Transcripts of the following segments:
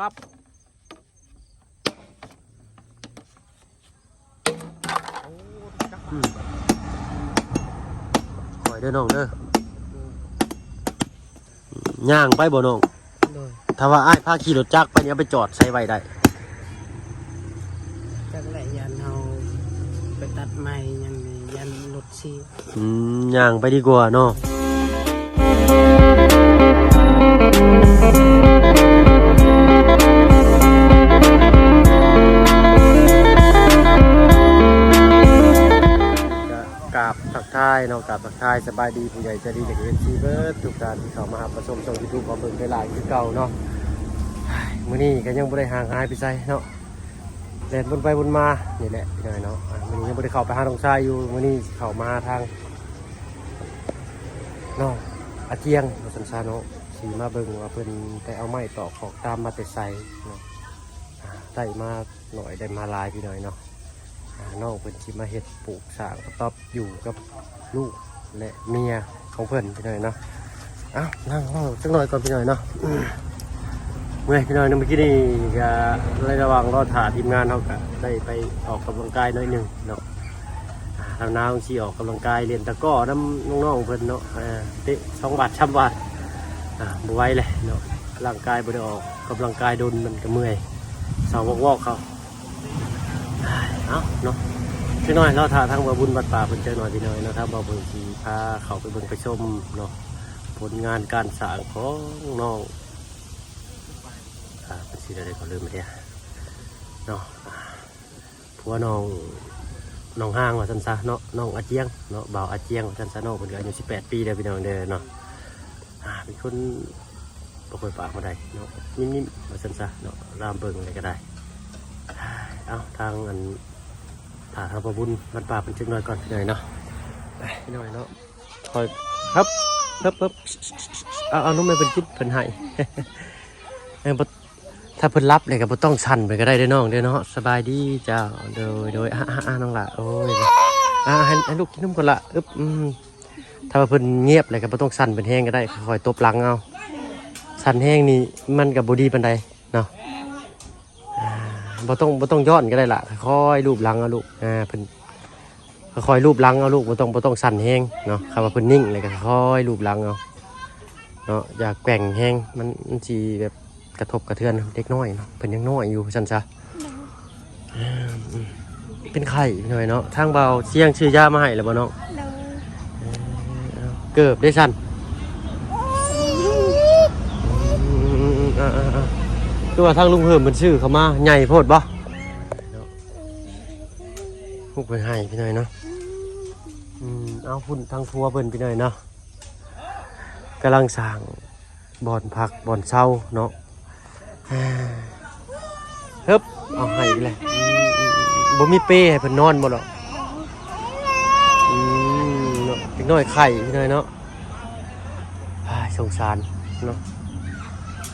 ປັບ ອືມ ຄ່ອຍເດີນ້ອງເດີ ຍ່າງໄປບໍ່ນ້ອງ? ໂດຍ ຖ້າວ່າອ້າຍພາຂີ່ລົດຈັກໄປນີ້ ເອົາໄປຈອດໃສໄວ້ໄດ້? ຈັກແຫຼະ ຢ້ານເຮົາໄປຕັດໄມ້ຫຍັງນີ້ ຢ້ານລົດ ອືມ ຍ່າງໄປດີກວ່າເນາະ. ກະກາບທັກທາຍເນາະ ກາບທັກທາຍສະບາຍດີຜູ້ໃຫຍ່ໃຈດີ ແລະ ເອັຟຊີເບິດທຸກທ່ານທີ່ເຂົ້າມາຮັບມາຊົມຊ່ອງຢູທູບຂອງເພິ່ນຫຼາຍໆຄືເກົ່າເນາະ. ມື້ນີ້ກະຍັງບໍ່ໄດ້ຫ່າງຫາຍໄປໃສເນາະ ແລ່ນວົນໄປວົນມານີ້ແຫຼະພີ່ນ້ອງເນາະ. ອ່າ ມື້ນີ້ຍັງບໍ່ໄດ້ເຂົ້າໄປຫານ້ອງຊາຍຢູ່ ມື້ນີ້ຊິເຂົ້າມາທາງນ້ອງອາຈຽງວ່າຊັ້ນຊະເນາະ ຊິມາເບິ່ງວ່າເພິ່ນໄດ້ເອົາໄມ້ຕອກຂອກຕາມມາແຕ່ໃສເນາະ. ອ່າ ໄດ້ມາໜ້ອຍໄດ້ມາຫຼາຍພີ່ນ້ອງເນາະ. ອ່າ ນ້ອງເພິ່ນຊິມາເຮັດປູກສ້າງກະຕ໊ອບ ຢູ່ກັບລູກ ແລະ ເມຍຂອງເພິ່ນພີ່ນ້ອງເນາະ. ເອົ້າ ນັ່ງເວົ້າຈັກໜ້ອຍກ່ອນພີ່ນ້ອງເນາະ. ເມື່ອຍພີ່ນ້ອງເນາະ ເມື່ອກີ້ນີ້ກະໃນລະຫວ່າງລໍຖ້າທີມງານເຮົາກະໄດ້ໄປອອກກຳລັງກາຍໜ້ອຍໜຶ່ງເນາະ. ອ່າ ລາວນາວຊິອອກກຳລັງກາຍ ຫຼິ້ນຕະກ້ອນຳນ້ອງໆເພິ່ນເນາະ. ອ່າ ເຕະສອງບາດສາມບາດ ອ່າ ບໍ່ໄຫວແຫຼະເນາະ ຮ່າງກາຍບໍ່ໄດ້ອອກກຳລັງກາຍດົນ ມັນກະເມື່ອຍ ເຊົາວອກໆເຂົາ. ເອົາເນາະ ຈັກໜ້ອຍລໍຖ້າທາງບ່າວບຸນວັດປ່າເພິ່ນຈັກໜ້ອຍພີ່ນ້ອງເນາະ. ທາງບ່າວບຸນຊິພາເຂົ້າໄປເບິ່ງໄປຊົມເນາະ ຜົນງານການສ້າງຂອງນ້ອງ ອ່າ ເພິ່ນຊື່ແນວໃດກໍລືມໄປເດເນາະ. ອ່າ ຜົວນ້ອງ ນ້ອງຮ່າງວ່າຊັ້ນຊະເນາະ ນ້ອງອາຈຽງເນາະ ບ່າວອາຈຽງວ່າຊັ້ນຊະເນາະ. ເພິ່ນກະອາຍຸສິບແປດປີເດີພີ່ນ້ອງເດີເນາະ. ອ່າ ເປັນຄົນບໍ່ຄ່ອຍປາກປານໃດເນາະ ນິ່ມໆວ່າຊັ້ນຊະເນາະ ລາມເບິ່ງໃດກະໄດ້. ເອົາ ທາງອັນ ຖ້າທາງພໍ່ບຸນມັນປາກເພິ່ນຈັກໜ້ອຍກ່ອນພີ່ນ້ອງເນາະ. ໄປພີ່ນ້ອງເນາະ ຄ່ອຍ ເຮີບ ເຮີບ ເຮີບ ເອົາ ເອົານົມໃຫ້ເພິ່ນກິນ ເພິ່ນໄຫ້. ເອີ ບໍ່ ຖ້າເພິ່ນຫຼັບແລ້ວກະບໍ່ຕ້ອງສັ່ນເພິ່ນກະໄດ້ເດີນ້ອງເດີເນາະ. ສະບາຍດີເຈົ້າ ໂດຍ ໂດຍ ອາ ອາ ອາ ນ້ອງຫຼ້າ ໂອ້ຍ ອາ ໃຫ້ ໃຫ້ລູກກິນນົມກ່ອນລະ ອຶບ ອືມ. ຖ້າວ່າເພິ່ນງຽບແລ້ວກະບໍ່ຕ້ອງສັ່ນເພິ່ນແຮງກະໄດ້ ຄ່ອຍໆຕົບຫຼັງເອົາ. ສັ່ນແຮງນີ້ມັນກະບໍ່ດີປານໃດເນາະ. ອ່າ ບໍ່ຕ້ອງ ບໍ່ຕ້ອງຍ້ອນກະໄດ້ລະ ຄ່ອຍໆລູບຫຼັງເອົາລູກ. ອ່າ ເພິ່ນ ຄ່ອຍໆລູບຫຼັງເອົາລູກ ບໍ່ຕ້ອງ ບໍ່ຕ້ອງສັ່ນແຮງເນາະ. ຄັນວ່າເພິ່ນນິ່ງແລ້ວກະຄ່ອຍໆລູບຫຼັງເອົາເນາະ ຢ່າແກວ່ງແຮງ ມັນ ມັນຊິແບບ ກະທົບກະເທືອນເດັກນ້ອຍເນາະ ເພິ່ນຍັງນ້ອຍຢູ່ວ່າຊັ້ນຊະ. ໂດຍ ເປັນໄຂ້ພີ່ນ້ອງເນາະ. ທາງບ່າວຊຽງຊື້ຢາມາໃຫ້ແລ້ວບໍ່ນ້ອງ? ໂດຍ ເອີ ເກີບເດ້ຊັ້ນ. ອືມ ອືມ ອືມ ອາ ຄືວ່າທາງລຸງເຮີມເພິ່ນຊື້ເຂົ້າມາໃຫຍ່ໂພດບໍ່? ໂດຍ ເນາະ ລູກເພິ່ນໃຫ້ພີ່ນ້ອງເນາະ. ອືມ ເອົາ ພຸ້ນທາງຄົວເພິ່ນພີ່ນ້ອງເນາະ ກຳລັງສ້າງ ບ່ອນພັກບ່ອນເຊົາເນາະ. ເຮີບ ເອົາໃຫ້ອີກແລ້ວ ອືມ ບໍ່ມີເປໃຫ້ເພິ່ນນອນບໍ່ລະ? ອືມ ເນາະ ເດັກນ້ອຍໄຂ້ພີ່ນ້ອງເນາະ. ອ້າຍ ສົງສານເນາະ.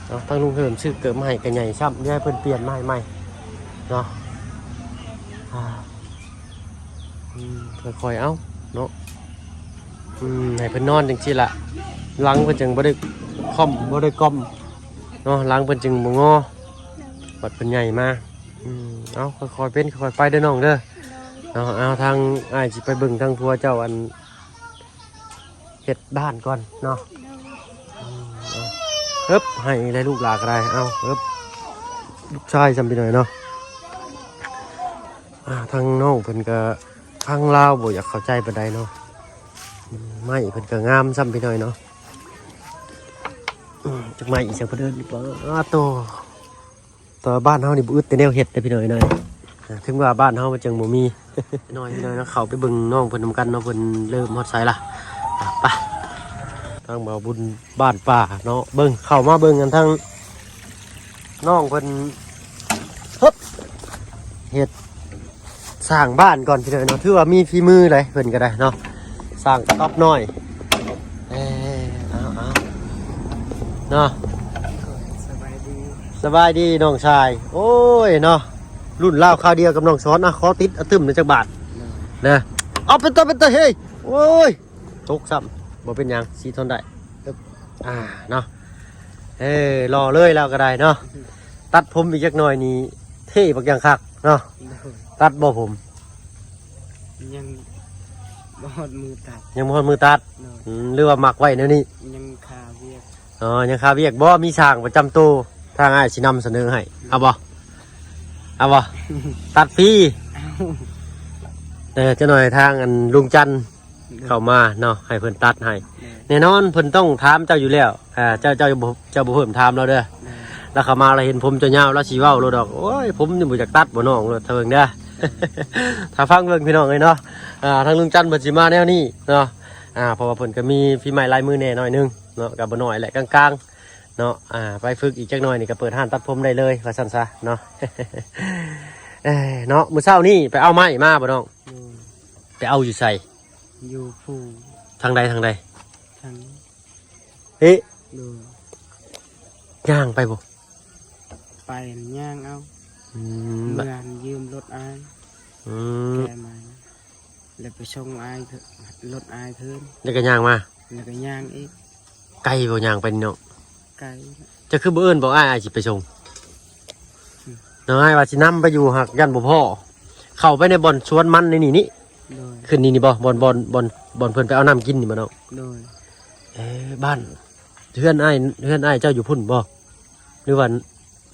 ເອົາ ທາງລຸງເຮີມຊື້ເກີບມາໃຫ້ກະໃຫຍ່ຊ້ຳ ດຽວໃຫ້ເພິ່ນປ່ຽນມາໃຫ້ໃໝ່ເນາະ. ອ່າ ອືມ ຄ່ອຍໆເອົາເນາະ. ອືມ ໃຫ້ເພິ່ນນອນຈັ່ງຊີ້ລະ ຫຼັງເພິ່ນຈັ່ງບໍ່ໄດ້ຄ່ອມ ບໍ່ໄດ້ກ່ອມເນາະ ຫຼັງເພິ່ນຈຶ່ງບໍ່ງໍ ບັດເພິ່ນໃຫຍ່ມາ. ອືມ ເອົາ ຄ່ອຍໆເປັນຄ່ອຍໆໄປເດີນ້ອງເດີເນາະ. ເອົາ ທາງອ້າຍຊິໄປເບິ່ງທາງຜົວເຈົ້າ ອັນ ເຮັດບ້ານກ່ອນເນາະ. ອືມ ເອົາ ເຮີບ ໃຫ້ແລ້ວລູກຫຼ້າກະໄດ້. ເອົາ ເຮີບ ລູກຊາຍຊ້ຳພີ່ນ້ອງເນາະ. ອ່າ ທາງນ້ອງເພິ່ນກະ ທາງລາວບໍ່ຢາກເຂົ້າໃຈປານໃດເນາະ. ອືມ ໄມ້ເພິ່ນກະງາມຊ້ຳພີ່ນ້ອງເນາະ. ອືມ ຈັກໄມ້ອີ່ຫຍັງເພິ່ນເອີ້ນ ປາໂຕ ແຕ່ວ່າບ້ານເຮົານີ້ບໍ່ອຶດແຕ່ແນວເຮັດເດ້ພີ່ນ້ອງເອີຍ. ເຖິງວ່າບ້ານເຮົາມັນຈັ່ງບໍ່ມີ ນ້ອຍ ນ້ອຍເນາະ. ເຂົ້າໄປເບິ່ງນ້ອງເພິ່ນນຳກັນເນາະ ເພິ່ນເລີ່ມຮອດໃສລະ. ໄປ ທາງບ່າວບຸນບ້ານປ່າເນາະ ເບິ່ງ ເຂົ້າມາເບິ່ງກັນທາງນ້ອງເພິ່ນ ເຮັດ ສ້າງບ້ານກ່ອນພີ່ນ້ອງເນາະ. ຖືວ່າມີຝີມືຫຼາຍເພິ່ນກະໄດ້ເນາະ ສ້າງກະຕ໊ອບນ້ອຍ. ເອີ ເອົາ ເອົາ ເນາະ. ສະບາຍດີ ສະບາຍດີນ້ອງຊາຍ. ໂອ້ຍເນາະ ລຸ້ນລາວຄາວດຽວກັບນ້ອງສອນ. ອ່ະ ຂໍຕິດອະຕຶ້ມໜ່ອຍຈັກບາດ ເດີ ນະ. ເອົາ ເປັນຕາ ເປັນຕາ ເຮີ້ຍ ໂອ້ຍ ຕົກຊ້ຳ ບໍ່ເປັນຫຍັງ ສີທົນໄດ້. ອຶບ ອ່າ ເນາະ ເອີ ຫຼໍ່ເລີຍລາວກະໄດ້ເນາະ. ຕັດຜົມອີກຈັກໜ່ອຍນີ້ເທ່ບັກຢ່າງຄັກເນາະ. ໂດຍ ຕັດບໍ່ຜົມ? ຍັງບໍ່ຮອດມືຕັດ. ຍັງບໍ່ຮອດມືຕັດ. ໂດຍ ອືມ ຫຼືວ່າມັກໄວ້ແນວນີ້? ຍັງຄາວຽກ. ອໍ ຍັງຄາວຽກ. ບໍ່ມີຊ່າງປະຈຳໂຕ ທາງອ້າຍຊິນຳສະເໜີໃຫ້. ເອົາບໍ່? ເອົາບໍ່? ຕັດຟຣີ. ເອົາ. ເອີ ຈັກໜ່ອຍທາງອັນລຸງຈັນ ໂດຍ ເຂົ້າມາເນາະ ໃຫ້ເພິ່ນຕັດໃຫ້. ໂດຍ ແນ່ນອນເພິ່ນຕ້ອງຖາມເຈົ້າຢູ່ແລ້ວ. ອ່າ ເຈົ້າ ເຈົ້າບໍ່ ເຈົ້າບໍ່ເພີ່ມຖາມລາວເດີ. ໂດຍ ລາວເຂົ້າມາລາວເຫັນຜົມເຈົ້າຍາວ ລາວຊິເວົ້າໂລດດອກ. ໂອ້ຍ ຜົມນີ້ບໍ່ຢາກຕັດບໍ່ນ້ອງ ໂລດ ຖ້າເບິ່ງເດີ. ຖ້າຟັງເບິ່ງພີ່ນ້ອງເອີຍເນາະ. ອ່າ ທາງລຸງຈັນເພິ່ນຊິມາແນວນີ້ເນາະ. ອ່າ ເພາະວ່າເພິ່ນກໍມີຝີໄມ້ລາຍມືແດ່ໜ້ອຍໜຶ່ງເນາະ ກໍບໍ່ນ້ອຍແຫຼະ ກາງໆ ເນາະ. ອ່າ ໄປຝຶກອີກຈັກໜ່ອຍນີ້ກໍເປີດຮ້ານຕັດຜົມໄດ້ເລີຍ ວ່າຊັ້ນຊະເນາະ. ເອີ ເນາະ ມື້ເຊົ້ານີ້ໄປເອົາໄມ້ມາບໍ່ນ້ອງ? ໂດຍ ໄປເອົາຢູ່ໃສ? ຢູ່ພູ. ທາງໃດ ທາງໃດ? ທາງ ເອີ ໂດຍ ຍ່າງໄປບໍ່? ໄປຍ່າງເອົາ. ອືມ ເມື່ອຫັ້ນຢືມລົດອ້າຍ. ອືມ ແກ່ມາ ແລ້ວໄປສົ່ງອ້າຍ ລົດອ້າຍຄືນ ແລ້ວກໍຍ່າງມາ ແລ້ວກໍຍ່າງອີກ. ໄກບໍ່ຍ່າງໄປນີ້ເນາະ? ໄກ. ເຈົ້າຄືບໍ່ເອີ້ນບອກອ້າຍ ອ້າຍຊິໄປສົ່ງ? ອືມ ນ້ອງອ້າຍວ່າຊິນຳໄປຢູ່ ຫາກຢ້ານບໍ່ພໍ້. ເຂົ້າໄປໃນບ່ອນສວນມັນໃນນີ້ນີ້. ໂດຍ ຂຶ້ນນີ້ນີ້ບໍ່? ບ່ອນ ບ່ອນ ບ່ອນ ບ່ອນເພິ່ນໄປເອົານ້ຳກິນນີ້ບໍ່ນ້ອງ? ໂດຍ. ເອີ ບ້ານ ເຮືອນອ້າຍ ເຮືອນອ້າຍເຈົ້າຢູ່ພຸ້ນບໍ່ ຫຼືວ່າ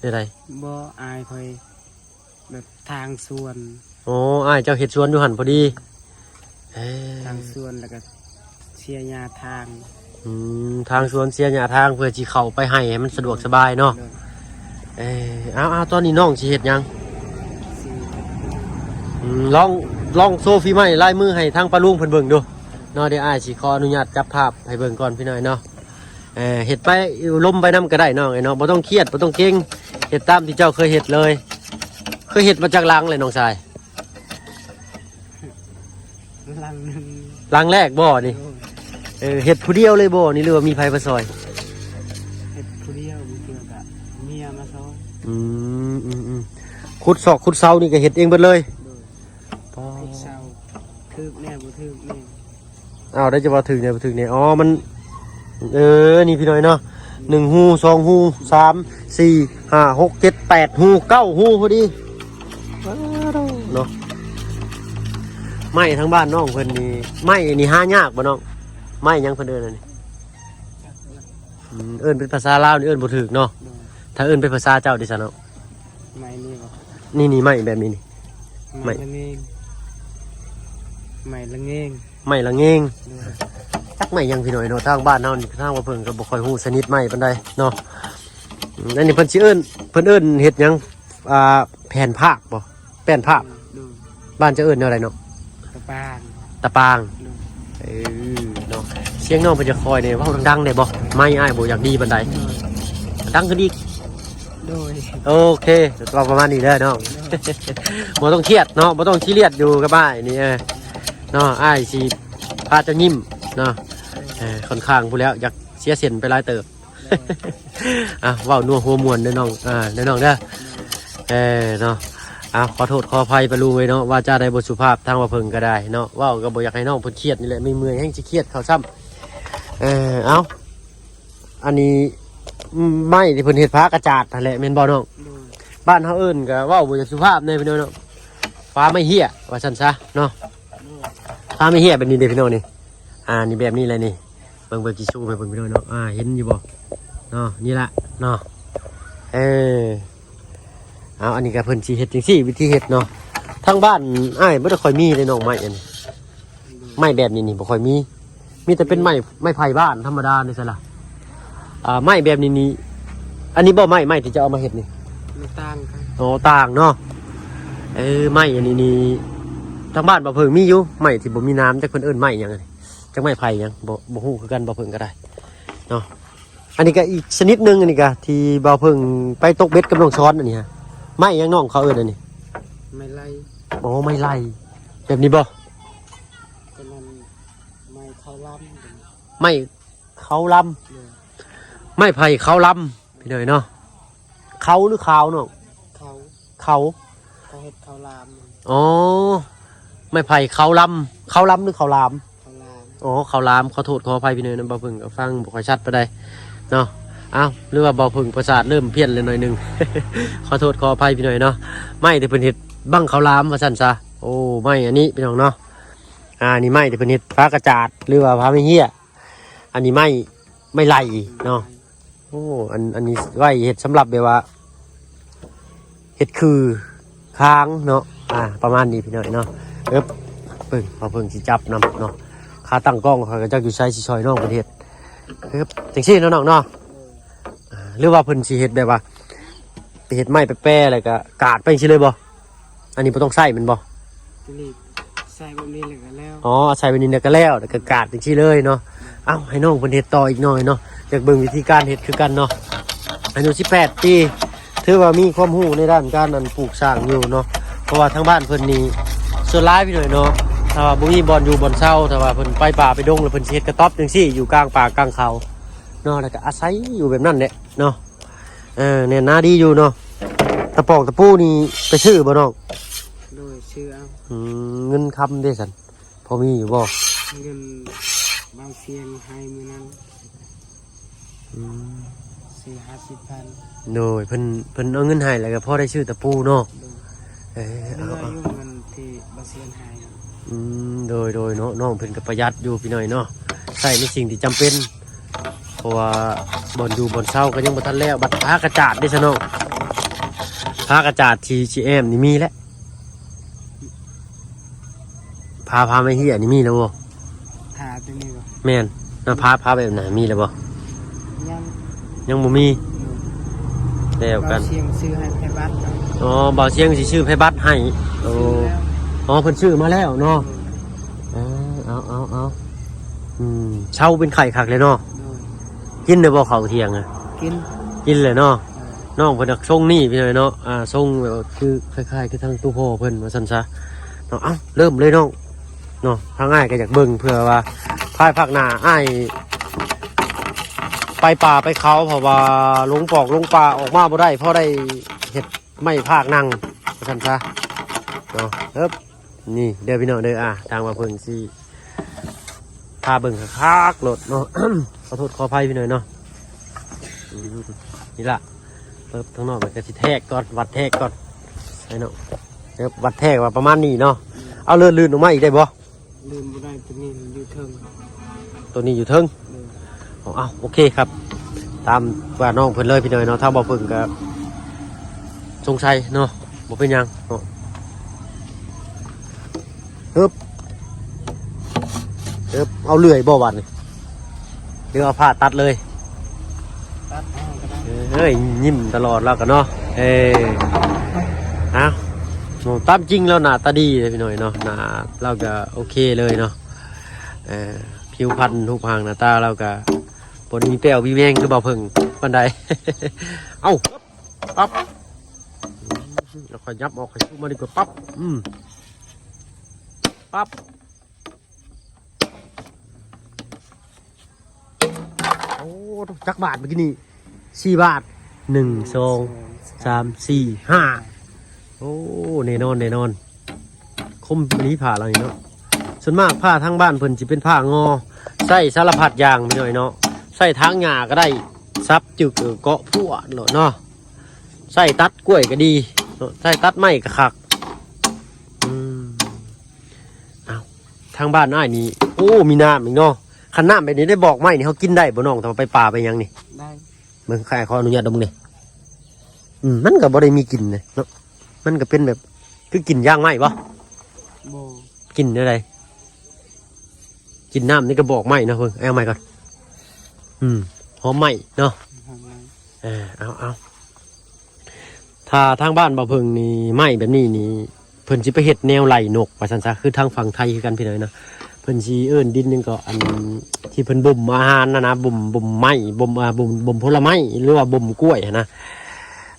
ແນວໃດ? ບໍ່ ອ້າຍຂ້ອຍແບບທາງສວນ. ອໍ ອ້າຍເຈົ້າເຮັດສວນຢູ່ຫັ້ນພໍດີ. ເອີ ທາງສວນ ແລ້ວກໍເສຍຫຍ້າທາງ. ອືມ ທາງສວນເສຍຫຍ້າທາງ ເພື່ອຊິເຂົ້າໄປໄຮ່ໃຫ້ມັນສະດວກສະບາຍເນາະ. ໂດຍ. ເອີ ເອົາໆ ຕອນນີ້ນ້ອງຊິເຮັດຫຍັງ? ຊິ ອືມ ລອງ ລອງໂຊຝີໄມ້ລາຍມືໃຫ້ທາງປ້າລຸງເພິ່ນເບິ່ງດູເນາະ. ດຽວອ້າຍຊິຂໍອະນຸຍາດຈັບພາບໃຫ້ເບິ່ງກ່ອນພີ່ນ້ອງເນາະ. ເອີ ເຮັດໄປ ລົມໄປນຳກໍໄດ້ນ້ອງເອີຍເນາະ ບໍ່ຕ້ອງຄຽດ ບໍ່ຕ້ອງເກງ ເຮັດຕາມທີ່ເຈົ້າເຄີຍເຮັດເລີຍ. ເຄີຍເຮັດມາຈັກຫຼັງແລ້ວນ້ອງຊາຍ? ຫຼັງໜຶ່ງ. ຫຼັງແລກບໍ່ນີ້? ໂດຍ. ເອີ ເຮັດຜູ້ດຽວເລີຍບໍ່ນີ້ ຫຼືວ່າມີໃຜມາຊ່ອຍ? ເຮັດຜູ້ດຽວ ບາງເທື່ອກໍເມຍມາຊ່ອຍ. ອືມ ອືມ ອືມ ຂຸດຊອກຂຸດເສົານີ້ກໍເຮັດເອງເບິດເລີຍ? ໂດຍ. ປາ ຂຸດເສົາ ຖືກແດ່ບໍ່ຖືກແດ່. ອ້າວ ໄດ້ຈະວ່າຖືກແດ່ບໍ່ຖືກແດ່. ອໍ ມັນ ເອີ ນີ້ພີ່ນ້ອງເນາະ ໜຶ່ງຮູ ສອງຮູ ສາມ ສີ່ ຫ້າ ຫົກ ເຈັດ ແປດຮູ ເກົ້າຮູພໍດີ. ປາດໂທ້ເນາະ ໄມ້ທາງບ້ານນ້ອງເພິ່ນນີ້ ໄມ້ນີ້ຫາຍາກບໍ່ນ້ອງ? ໄມ້ຫຍັງເພິ່ນເອີ້ນອັນນີ້? ອືມ ເອີ້ນເປັນພາສາລາວນີ້ເອີ້ນບໍ່ຖືກເນາະ. ໂດຍ. ຖ້າເອີ້ນເປັນພາສາເຈົ້າເດຊະເນາະ? ໄມ້ນີ້ບໍ່? ນີ້ໆ ໄມ້ແບບນີ້ນີ້ ໄມ້ ໄມ້ລະເງງ ໄມ້ລະເງງ ໄມ້ລະເງງ. ໂດຍ. ຈັກໄມ້ຫຍັງພີ່ນ້ອງເນາະ ທາງບ້ານເຮົານີ້ ທາງວ່າເພິ່ນກໍບໍ່ຄ່ອຍຮູ້ຊະນິດໄມ້ປານໃດເນາະ. ອືມ ອັນນີ້ເພິ່ນຊິເອີ້ນ ເພິ່ນເອີ້ນເຮັດຫຍັງ? ອ່າ ແຜ່ນພາກບໍ່? ແປ້ນພາກ. ໂດຍ. ບ້ານເຈົ້າເອີ້ນແນວໃດເນາະ? ຕະປາງ. ຕະປາງ. ໂດຍ. ເອີ ເນາະ ສຽງນ້ອງເພິ່ນຈະຄ່ອຍແດ່ ເວົ້າດັງໆ ໄດ້ບໍ່? ໄມອ້າຍບໍ່ຢາກດີປານໃດ. ໂດຍ. ດັງຂຶ້ນອີກ. ໂດຍ. ໂອເຄ ເວົ້າປະມານນີ້ເດີນ້ອງ. ໂດຍ. ບໍ່ຕ້ອງຄຽດເນາະ ບໍ່ຕ້ອງຊີຣຽສຢູ່ກັບອ້າຍນີ້ ເອີ ເນາະ ອ້າຍຊິພາເຈົ້າຍິ້ມເນາະ. ເອີ ຂ້ອນຂ້າງພຸ້ນແລ້ວ ຢາກເສຍເສັ້ນໄປຫຼາຍເຕີບ. ໂດຍ. ອ່ະ ເວົ້ານົວຫົວມ່ວນເດີນ້ອງ ອ່າ ເດີນ້ອງເດີ. ໂດຍ. ເອີ ເນາະ ອ່າ ຂໍໂທດຂໍອະໄພປ້າລຸງເອີຍເນາະ ວາຈາໃດບໍ່ສຸພາບ ທາງວ່າເພິ່ງກໍໄດ້ເນາະ ເວົ້າກໍບໍ່ຢາກໃຫ້ນ້ອງເພິ່ນຄຽດນີ້ແຫຼະ ເມື່ອຍໆ ແຮງຊິຄຽດເຂົ້າຊ້ຳ. ເອີ ເອົ້າ ອັນນີ້ ໄມ້ທີ່ເພິ່ນເຮັດຝາກະຈາດຫັ້ນແຫຼະ ແມ່ນບໍ່ນ້ອງ? ໂດຍ. ບ້ານເຮົາເອີ້ນກໍເວົ້າບໍ່ຢາກສຸພາບແດ່ພີ່ນ້ອງເນາະ ຝາໄມ້ເຫ້ຍວ່າຊັ້ນຊະເນາະ. ໂດຍ. ຝາໄມ້ເຫ້ຍແບບນີ້ເດ້ພີ່ນ້ອງນີ້ ອ່າ ນີ້ແບບນີ້ແຫຼະນີ້. ເບິ່ງ ເບິ່ງຊິຊູມໃຫ້ເບິ່ງພີ່ນ້ອງເນາະ ອ່າ ເຫັນຢູ່ບໍ່ເນາະ ນີ້ລະເນາະ. ເອີ ເອົາ ອັນນີ້ກໍເພິ່ນຊິເຮັດຈັ່ງຊີ້ ວິທີເຮັດເນາະ. ທາງບ້ານອ້າຍບໍ່ໄດ້ຄ່ອຍມີເດ້ນ້ອງ ໄມ້ອັນນີ້ ໄມ້ແບບນີ້ນີ້ບໍ່ຄ່ອຍມີ ມີແຕ່ເປັນໄມ້ ໄມ້ໄຜ່ບ້ານທຳມະດານີ້ຊັ້ນລະ. ອ່າ ໄມ້ແບບນີ້ນີ້ ອັນນີ້ບໍ່ ໄມ້ ໄມ້ທີ່ຈະເອົາມາເຮັດນີ້? ມັນຕ່າງກັນ. ອໍ ຕ່າງເນາະ. ເອີ ໄມ້ອັນນີ້ນີ້ ທາງບ້ານບ່າວເຜິ້ງມີຢູ່ ໄມ້ທີ່ບໍ່ມີໜາມ ຈັກເພິ່ນເອີ້ນໄມ້ຫຍັງ ຈັກໄມ້ໄຜ່ຫຍັງ ບໍ່ ບໍ່ຮູ້ຄືກັນ ບ່າວເຜິ້ງກໍໄດ້ເນາະ. ອັນນີ້ກໍອີກຊະນິດໜຶ່ງ ອັນນີ້ກໍທີ່ບ່າວເຜິ້ງໄປຕົກເບັດກັບນ້ອງຊອນ ອັນນີ້ຮະ ໄມ້ຫຍັງນ້ອງເຂົາເອີ້ນອັນນີ້? ໄມ້ໄລ່. ອໍ ໄມ້ໄລ່ ແບບນີ້ບໍ່? ຕົວນັ້ນໄມ້ເຂົາລຳ. ໄມ້ເຂົາລຳ. ໂດຍ. ໄມ້ໄຜ່ເຂົາລຳ ພີ່ນ້ອງເນາະ. ເຂົາ ຫຼື ຂາວນ້ອງ? ເຂົາ. ເຂົາ ເຂົາເຮັດເຂົາລາມ. ອໍ ໄມ້ໄຜ່ເຂົາລຳ ເຂົາລຳ ຫຼື ເຂົາລາມ? ເຂົາລາມ. ອໍ ເຂົາລາມ ຂໍໂທດຂໍອະໄພພີ່ນ້ອງນຳ ບ່າວເຜິ້ງກໍຟັງບໍ່ຄ່ອຍຊັດປານໃດເນາະ. ອ້າວ ຫຼືວ່າບໍ່ເພິ່ງປະສາດເລີ່ມພຽນແລ້ວໜ້ອຍໜຶ່ງ ຂໍໂທດຂໍອະໄພພີ່ນ້ອງເນາະ. ໄມ້ທີ່ເພິ່ນເຮັດບັ້ງເຂົ້າຫຼາມວ່າຊັ້ນຊະ. ໂອ້ ໄມ້ອັນນີ້ພີ່ນ້ອງເນາະ. ອ່າ ນີ້ໄມ້ທີ່ເພິ່ນເຮັດຝາກະຈາດ ຫຼືວ່າຝາໄມ້ເຮ້ຍ. ອັນນີ້ໄມ້ ໄມ້ໄລ່ເນາະ. ໂອ້ ອັນ ອັນນີ້ໄວ້ເຮັດສຳລັບແບບວ່າ ເຮັດຄືຄາງເນາະ. ອ່າ ປະມານນີ້ພີ່ນ້ອງເນາະ. ເອີບ ເບິ່ງ ເຮົາເບິ່ງຊິຈັບນຳເນາະ. ຂາຕັ້ງກ້ອງຂ້ອຍກໍຈັກຢູ່ໃສ ຊິຊ່ອຍນ້ອງເພິ່ນເຮັດ. ເອີບ ຈັ່ງຊີ້ເນາະນ້ອງເນາະ. ອ່າ ຫຼືວ່າເພິ່ນຊິເຮັດແບບວ່າ ໄປເຮັດໄມ້ແປໆ ແລ້ວກໍກາດໄປຈັ່ງຊີ້ເລີຍບໍ່? ອັນນີ້ບໍ່ຕ້ອງໃຊ້ແມ່ນບໍ່? ຕົວນີ້ໃສ່ແບບນີ້ແລ້ວກໍແລ້ວ. ອໍ ໃສ່ແບບນີ້ແລ້ວກໍແລ້ວ ແລ້ວກໍກາດຈັ່ງຊີ້ເລີຍເນາະ. ເອົ້າ ໃຫ້ນ້ອງເພິ່ນເຮັດຕໍ່ອີກໜ້ອຍເນາະ. ຢາກເບິ່ງວິທີການເຮັດຄືກັນເນາະ. ອາຍຸສິບແປດປີ ຖືວ່າມີຄວາມຮູ້ໃນດ້ານການ ອັນ ປູກສ້າງຢູ່ເນາະ. ເພາະວ່າທາງບ້ານເພິ່ນນີ້ ສ່ວນຫຼາຍພີ່ນ້ອງເນາະ ຖ້າວ່າບໍ່ມີບ່ອນຢູ່ບ່ອນເຊົາ ຖ້າວ່າເພິ່ນໄປປ່າໄປດົງ ແລ້ວເພິ່ນຊິເຮັດກະຕ໊ອບຈັ່ງຊີ້ ຢູ່ກາງປ່າກາງເຂົາເນາະ ແລ້ວກໍອາໄສຢູ່ແບບນັ້ນແຫຼະເນາະ. ເອີ ແໜ້ນໜາດີຢູ່ເນາະ. ຕະປອກຕະປູນີ້ໄປຊື້ບໍ່ນ້ອງ? ໂດຍ ຊື້ເອົາ. ອືມ ເງິນຄຳເດ້ຊັ້ນ ພໍມີຢູ່ບໍ່? ເງິນບ່າວຊຽງໃຫ້ມື້ນັ້ນ ອືມ ສີ່ຫ້າສິບພັນ. ໂດຍ ເພິ່ນ ເພິ່ນເອົາເງິນໃຫ້ ແລ້ວກໍພໍໄດ້ຊື້ຕະປູເນາະ. ໂດຍ ເອີ ເຫຼືອຢູ່ເງິນທີ່ບ່າວຊຽງໃຫ້. ອືມ ໂດຍ ໂດຍເນາະ. ນ້ອງເພິ່ນກໍປະຢັດຢູ່ພີ່ນ້ອງເນາະ ໃຊ້ໃນສິ່ງທີ່ຈຳເປັນ ເພາະວ່າບ່ອນຢູ່ບ່ອນເຊົາກໍຍັງບໍ່ທັນແລ້ວ. ບັດຝາກະຈາດເດ້ຊະນ້ອງ? ຝາກະຈາດທີ່ຊິແອ້ມນີ້ມີແລ້ວ? ຝາ ຝາໄມ້ເຮ້ຍນີ້ມີແລ້ວບໍ່? ຝາຕົວນີ້ບໍ່? ແມ່ນ. ນະ ຝາ ຝາແບບນັ້ນມີແລ້ວບໍ່? ຍັງ ຍັງບໍ່ມີ. ໂດຍ ແລ້ວກັນ ບ່າວຊຽງຊື້ໃຫ້ໃຜບັດ. ອໍ ບ່າວຊຽງຊິຊື້ໃຜບັດໃຫ້. ໂອ້ ຊື້ແລ້ວ. ອໍ ເພິ່ນຊື້ມາແລ້ວເນາະ. ໂດຍ ເອີ ເອົາ ເອົາ ເອົາ ອືມ ເຊົາເປັນໄຂ້ຄັກເລີຍເນາະ. ໂດຍ ກິນໄດ້ບໍ່ເຂົ້າທ່ຽງອະ? ກິນ ກິນແລ້ວເນາະ. ເອີ ນ້ອງເພິ່ນນະຊົງນີ້ພີ່ນ້ອງເນາະ ອ່າ ຊົງແບບວ່າຄືຄ້າຍໆຄືທາງຕູ້ພໍ່ເພິ່ນວ່າຊັ້ນຊະເນາະ. ເອົ້າ ເລີ່ມເລີຍນ້ອງເນາະ. ທາງອ້າຍກໍຢາກເບິ່ງ ເພື່ອວ່າພາຍພາກໜ້າອ້າຍໄປປ່າໄປເຂົາ ເພາະວ່າຫຼົງປອກຫຼົງປ່າອອກມາບໍ່ໄດ້ ພໍໄດ້ເຮັດໄມ້ພາກນັ່ງວ່າຊັ້ນຊະເນາະ. ເອີບ ນີ້ເດີພີ່ນ້ອງເດີ ອ່າ ທາງວ່າເພິ່ນຊິພາເບິ່ງຄັກໆໂລດເນາະ. ຂໍໂທດຂໍອະໄພພີ່ນ້ອງເນາະ. ອືມ ນີ້ລະ ເປີບ ທາງນອກມັນກໍຊິແທກກ່ອນ ວັດແທກກ່ອນ ໃສ່ເນາະ. ເອີບ ວັດແທກວ່າປະມານນີ້ເນາະ. ເອົາ ເລື່ອນ ລື່ນອອກມາອີກໄດ້ບໍ່? ລືມບໍ່ໄດ້ ຕົວນີ້ຢູ່ເທິງ ຕົວນີ້ຢູ່ເທິງ. ເອີ ເອົາ ໂອເຄຄັບ ຕາມວ່ານ້ອງເພິ່ນເລີຍພີ່ນ້ອງເນາະ. ຖ້າບໍ່ເພິ່ງກໍສົງໄສເນາະ ບໍ່ເປັນຫຍັງເນາະ. ຮຶບ ຮຶບ ເອົາເລື່ອຍບໍ່ບາດນີ້ ຫຼືເອົາພ້າຕັດເລີຍ? ຕັດເອົາກໍໄດ້. ເອີຍ ຍິ້ມຕະຫຼອດລາວກໍເນາະ. ເອີ ເອົາ ຕາມຈິງລາວໜ້າຕາດີເດ້ພີ່ນ້ອງເນາະ ໜ້າລາວກໍໂອເຄເລີຍເນາະ. ເອີ ຜິວພັນຮູບຮ່າງໜ້າຕາລາວກໍບໍ່ໄດ້ມີແປ້ວມີແມງຄືບ່າວເຜິ້ງປານໃດ. ເອົ້າ ປັບ ແລ້ວຄ່ອຍຫຍັບອອກ ຄ່ອຍຊູມາດີກວ່າ. ປັບ ອືມ ປັບ. ໂອ້ ຈັກບາດເມື່ອກີ້ນີ້? ສີ່ບາດ. ໜຶ່ງ ສອງ ສາມ ສີ່ ຫ້າ. ໂອ້ ແນ່ນອນ ແນ່ນອນ. ຄົມອີ່ຫຼີຜ້າລາວນີ້ເນາະ. ສ່ວນມາກຜ້າທາງບ້ານເພິ່ນຊິເປັນຜ້າງໍ ໃຊ້ສາລະພັດຢ່າງພີ່ນ້ອງເນາະ. ໃຊ້ຖາງຫຍ້າກໍໄດ້ ສັບຈຶກເກາະພວດໂລດເນາະ. ໃຊ້ຕັດກ້ວຍກໍດີເນາະ ໃຊ້ຕັດໄມ້ກໍຄັກ. ອືມ ເອົ້າ ທາງບ້ານອ້າຍນີ້ ໂອ້ ມີນ້ຳອີກເນາະ. ຄັນນ້ຳແບບນີ້ໄດ້ບອກໄມ້ນີ້ ເຮົາກິນໄດ້ບໍ່ນ້ອງ ຖ້າໄປປ່າໄປຫຍັງນີ້? ໄດ້. ເບິ່ງ ຂ້າຂໍອະນຸຍາດດມເບິ່ງເດ້. ອືມ ມັນກໍບໍ່ໄດ້ມີກິ່ນເດ້ເນາະ ມັນກໍເປັນແບບ ຄືກິ່ນຢາງໄມ້ບໍ່? ບໍ່. ກິ່ນແນວໃດ? ກິ່ນນ້ຳໃນກະບອກໄມ້ເນາະ. ເບິ່ງ ເອົາໃໝ່ກ່ອນ. ອືມ ຫອມໄມ້ເນາະ. ຫອມໄມ້. ເອີ ເອົາ ເອົາ ຖ້າທາງບ້ານບ່າວເຜິ້ງນີ້ ໄມ້ແບບນີ້ນີ້ ເພິ່ນຊິໄປເຮັດແນວໄລ່ນົກວ່າຊັ້ນຊະ ຄືທາງຝັ່ງໄທຄືກັນພີ່ນ້ອງເນາະ. ເພິ່ນຊິເອີ້ນດິນຫຍັງເກາະ ອັນທີ່ເພິ່ນບົ່ມອາຫານຫັ້ນນະ ບົ່ມ ບົ່ມໄມ້ ບົ່ມ ອ່າ ບົ່ມ ບົ່ມຜົນລະໄມ້ ຫຼືວ່າບົ່ມກ້ວຍຫັ້ນນະ.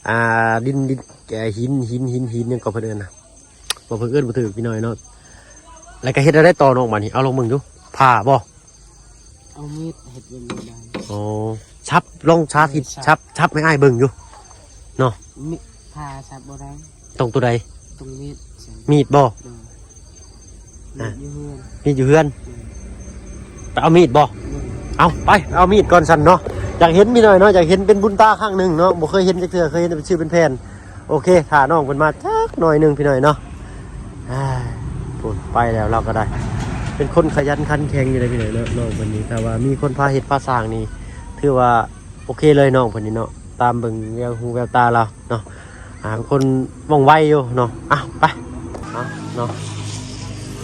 ອ່າ ດິນ ດິນ ເອີ ຫີນ ຫີນ ຫີນ ຫີນຫຍັງເກາະເພິ່ນເອີ້ນນະ ບໍ່ ເພິ່ນເອີ້ນບໍ່ຖືກພີ່ນ້ອງເນາະ. ແລ້ວກໍເຮັດແນວໃດຕໍ່ນ້ອງບາດນີ້? ເອົາລອງເບິ່ງດູ ຜ່າບໍ່? ເອົາມີດເຮັດແບບນີ້ໄດ້. ອໍ ສັບ ລອງສາທິດ ເອີ ສັບ ສັບ ສັບໃຫ້ອ້າຍເບິ່ງຢູ່ເນາະ. ມີດ ຜ່າສັບບໍ່ໄດ້. ຕ້ອງຕົວໃດ? ຕ້ອງມີດ. ມີດບໍ່? ໂດຍ. ອ່ະ ມີດຢູ່ເຮືອນ ມີດຢູ່ເຮືອນ. ໂດຍ. ໄປເອົາມີດບໍ່? ໂດຍ. ເອົາ ໄປ ໄປເອົາມີດກ່ອນຊັ້ນເນາະ. ຢາກເຫັນພີ່ນ້ອງເນາະ ຢາກເຫັນເປັນບຸນຕາຄັ້ງໜຶ່ງເນາະ ບໍ່ເຄີຍເຫັນຈັກເທື່ອ ເຄີຍເຫັນແຕ່ເປັນຊື່ເປັນແຜ່ນ. ໂອເຄ ຖ້ານ້ອງເພິ່ນມາຈັກໜ້ອຍໜຶ່ງພີ່ນ້ອງເນາະ. ອ່າ ພຸ້ນໄປແລ້ວ ລາວກໍໄດ້ ເປັນຄົນຂະຫຍັນຂັນແຂງຢູ່ເດ້ພີ່ນ້ອງເນາະ ນ້ອງເພິ່ນນີ້. ຖ້າວ່າມີຄົນພາເຮັດພາສ້າງນີ້ ຖືວ່າໂອເຄເລີຍນ້ອງເພິ່ນນີ້ເນາະ ຕາມເບິ່ງແວວຫູແວວຕາລາວເນາະ. ອ່າ ເປັນຄົນວ່ອງໄວຢູ່ເນາະ. ເອົາ ໄປ ເອົາເນາະ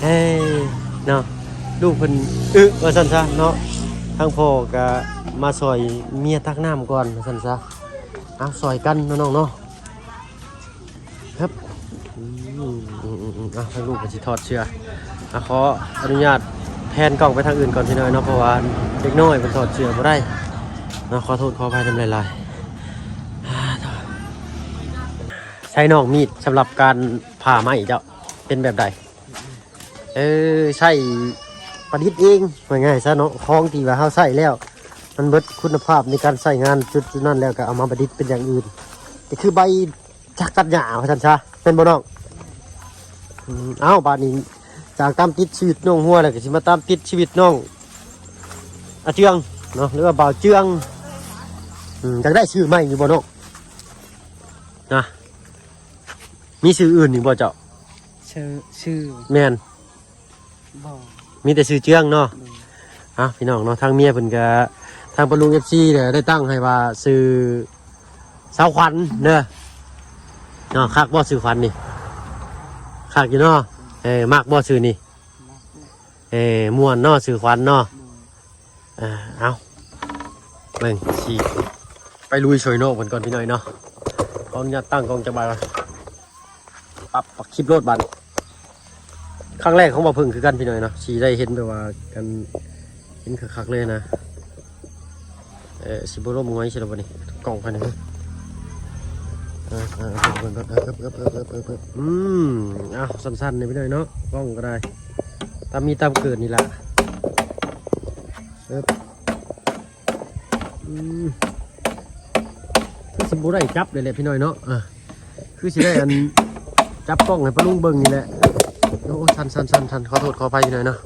ເອີ ເນາະ ລູກເພິ່ນອຶວ່າຊັ້ນຊະເນາະ. ທາງພໍ່ກໍມາຊ່ອຍເມຍຕັກນ້ຳກ່ອນວ່າຊັ້ນຊະ. ເອົາ ຊ່ອຍກັນເນາະນ້ອງເນາະ. ຮຶບ ອືມ ອືມ ອືມ ອືມ ອ່ະ ທາງລູກກໍຊິຖອດເສື້ອ. ອ່ະ ຂໍອະນຸຍາດແພນກ້ອງໄປທາງອື່ນກ່ອນຈັກໜ້ອຍເນາະ ເພາະວ່າເດັກນ້ອຍເພິ່ນຖອດເສື້ອບໍ່ໄດ້ເນາະ. ຂໍໂທດຂໍອະໄພນຳຫຼາຍໆ. ອ່າ ໃຊ້ນ້ອງມີດສຳລັບການຜ່າໄມ້ເຈົ້າ ເປັນແບບໃດ? ເອີ ໃຊ້ປະດິດເອງ ວ່າງ່າຍຊະເນາະ. ຂອງທີ່ວ່າເຮົາໃຊ້ແລ້ວ ມັນເບິດຄຸນນະພາບໃນການໃຊ້ງານ ຈຸດ ຈຸດນັ້ນແລ້ວ ກໍເອົາມາປະດິດເປັນຢ່າງອື່ນ ກໍຄືໃບ ຈັກຕັດຫຍ້າວ່າຊັ້ນຊະ ແມ່ນບໍ່ນ້ອງ? ອືມ ເອົ້າ ບາດນີ້ຈາກຕາມຕິດຊີວິດນ້ອງຫົວ ແລ້ວກໍຊິມາຕາມຕິດຊີວິດນ້ອງອາເຈືອງເນາະ ຫຼືວ່າບ່າວເຈືອງ. ອືມ ຢາກໄດ້ຊື່ໃໝ່ຢູ່ບໍ່ນ້ອງ? ນະ ມີຊື່ອື່ນອີກບໍ່ເຈົ້າ? ຊື່ ຊື່ ແມ່ນ. ບໍ່ ມີແຕ່ຊື່ເຈືອງເນາະ. ໂດຍ ເອົ້າ ພີ່ນ້ອງເນາະ ທາງເມຍເພິ່ນກະ ທາງປ້າລຸງ ເອັຟຊີ ເດ້ ໄດ້ຕັ້ງໃຫ້ວ່າຊື່ສາວຂວັນເດີເນາະ. ຄັກບໍ່ຊື່ຂວັນນີ້? ຄັກຢູ່ເນາະ. ເອີ ມັກບໍ່ຊື່ນີ້? ມັກ. ເອີ ມ່ວນເນາະ ຊື່ຂວັນເນາະ. ໂດຍ ອ່າ ເອົາ ເບິ່ງຊິໄປລຸຍຊ່ອຍນ້ອງເພິ່ນກ່ອນພີ່ນ້ອງເນາະ. ຂໍອະນຸຍາດຕັ້ງກ້ອງຈັກບາດກ່ອນ. ປັບ ປັບຄລິບໂລດບາດນີ້. ຄັ້ງແລກຂອງບ່າວເພິ່ງຄືກັນພີ່ນ້ອງເນາະ ຊິໄດ້ເຫັນແບບວ່າກັນ ເຫັນຄັກໆເລີຍນະ. ເອີ ຊິບໍ່ລົ້ມຫງອຍຊິລະບາດນີ້ ກ້ອງໄປນີ້. ເອີ ເອີ ເອີ ເອີ ອືມ ເອົາ ສັ້ນໆນີ້ພີ່ນ້ອງເນາະ ກ້ອງກໍໄດ້ ຕາມມີຕາມເກີດນີ້ລະ. ເອີ ອືມ ຄືຊິບໍ່ໄດ້ຈັບເລີຍແຫຼະພີ່ນ້ອງເນາະ. ເອີ ຄືຊິໄດ້ອັນ ຈັບກ້ອງໃຫ້ປ້າລຸງເບິ່ງນີ້ແຫຼະ. ໂອ້ ສັ່ນໆໆໆ ຂໍໂທດຂໍອະໄພພີ່ນ້ອງເນາະ.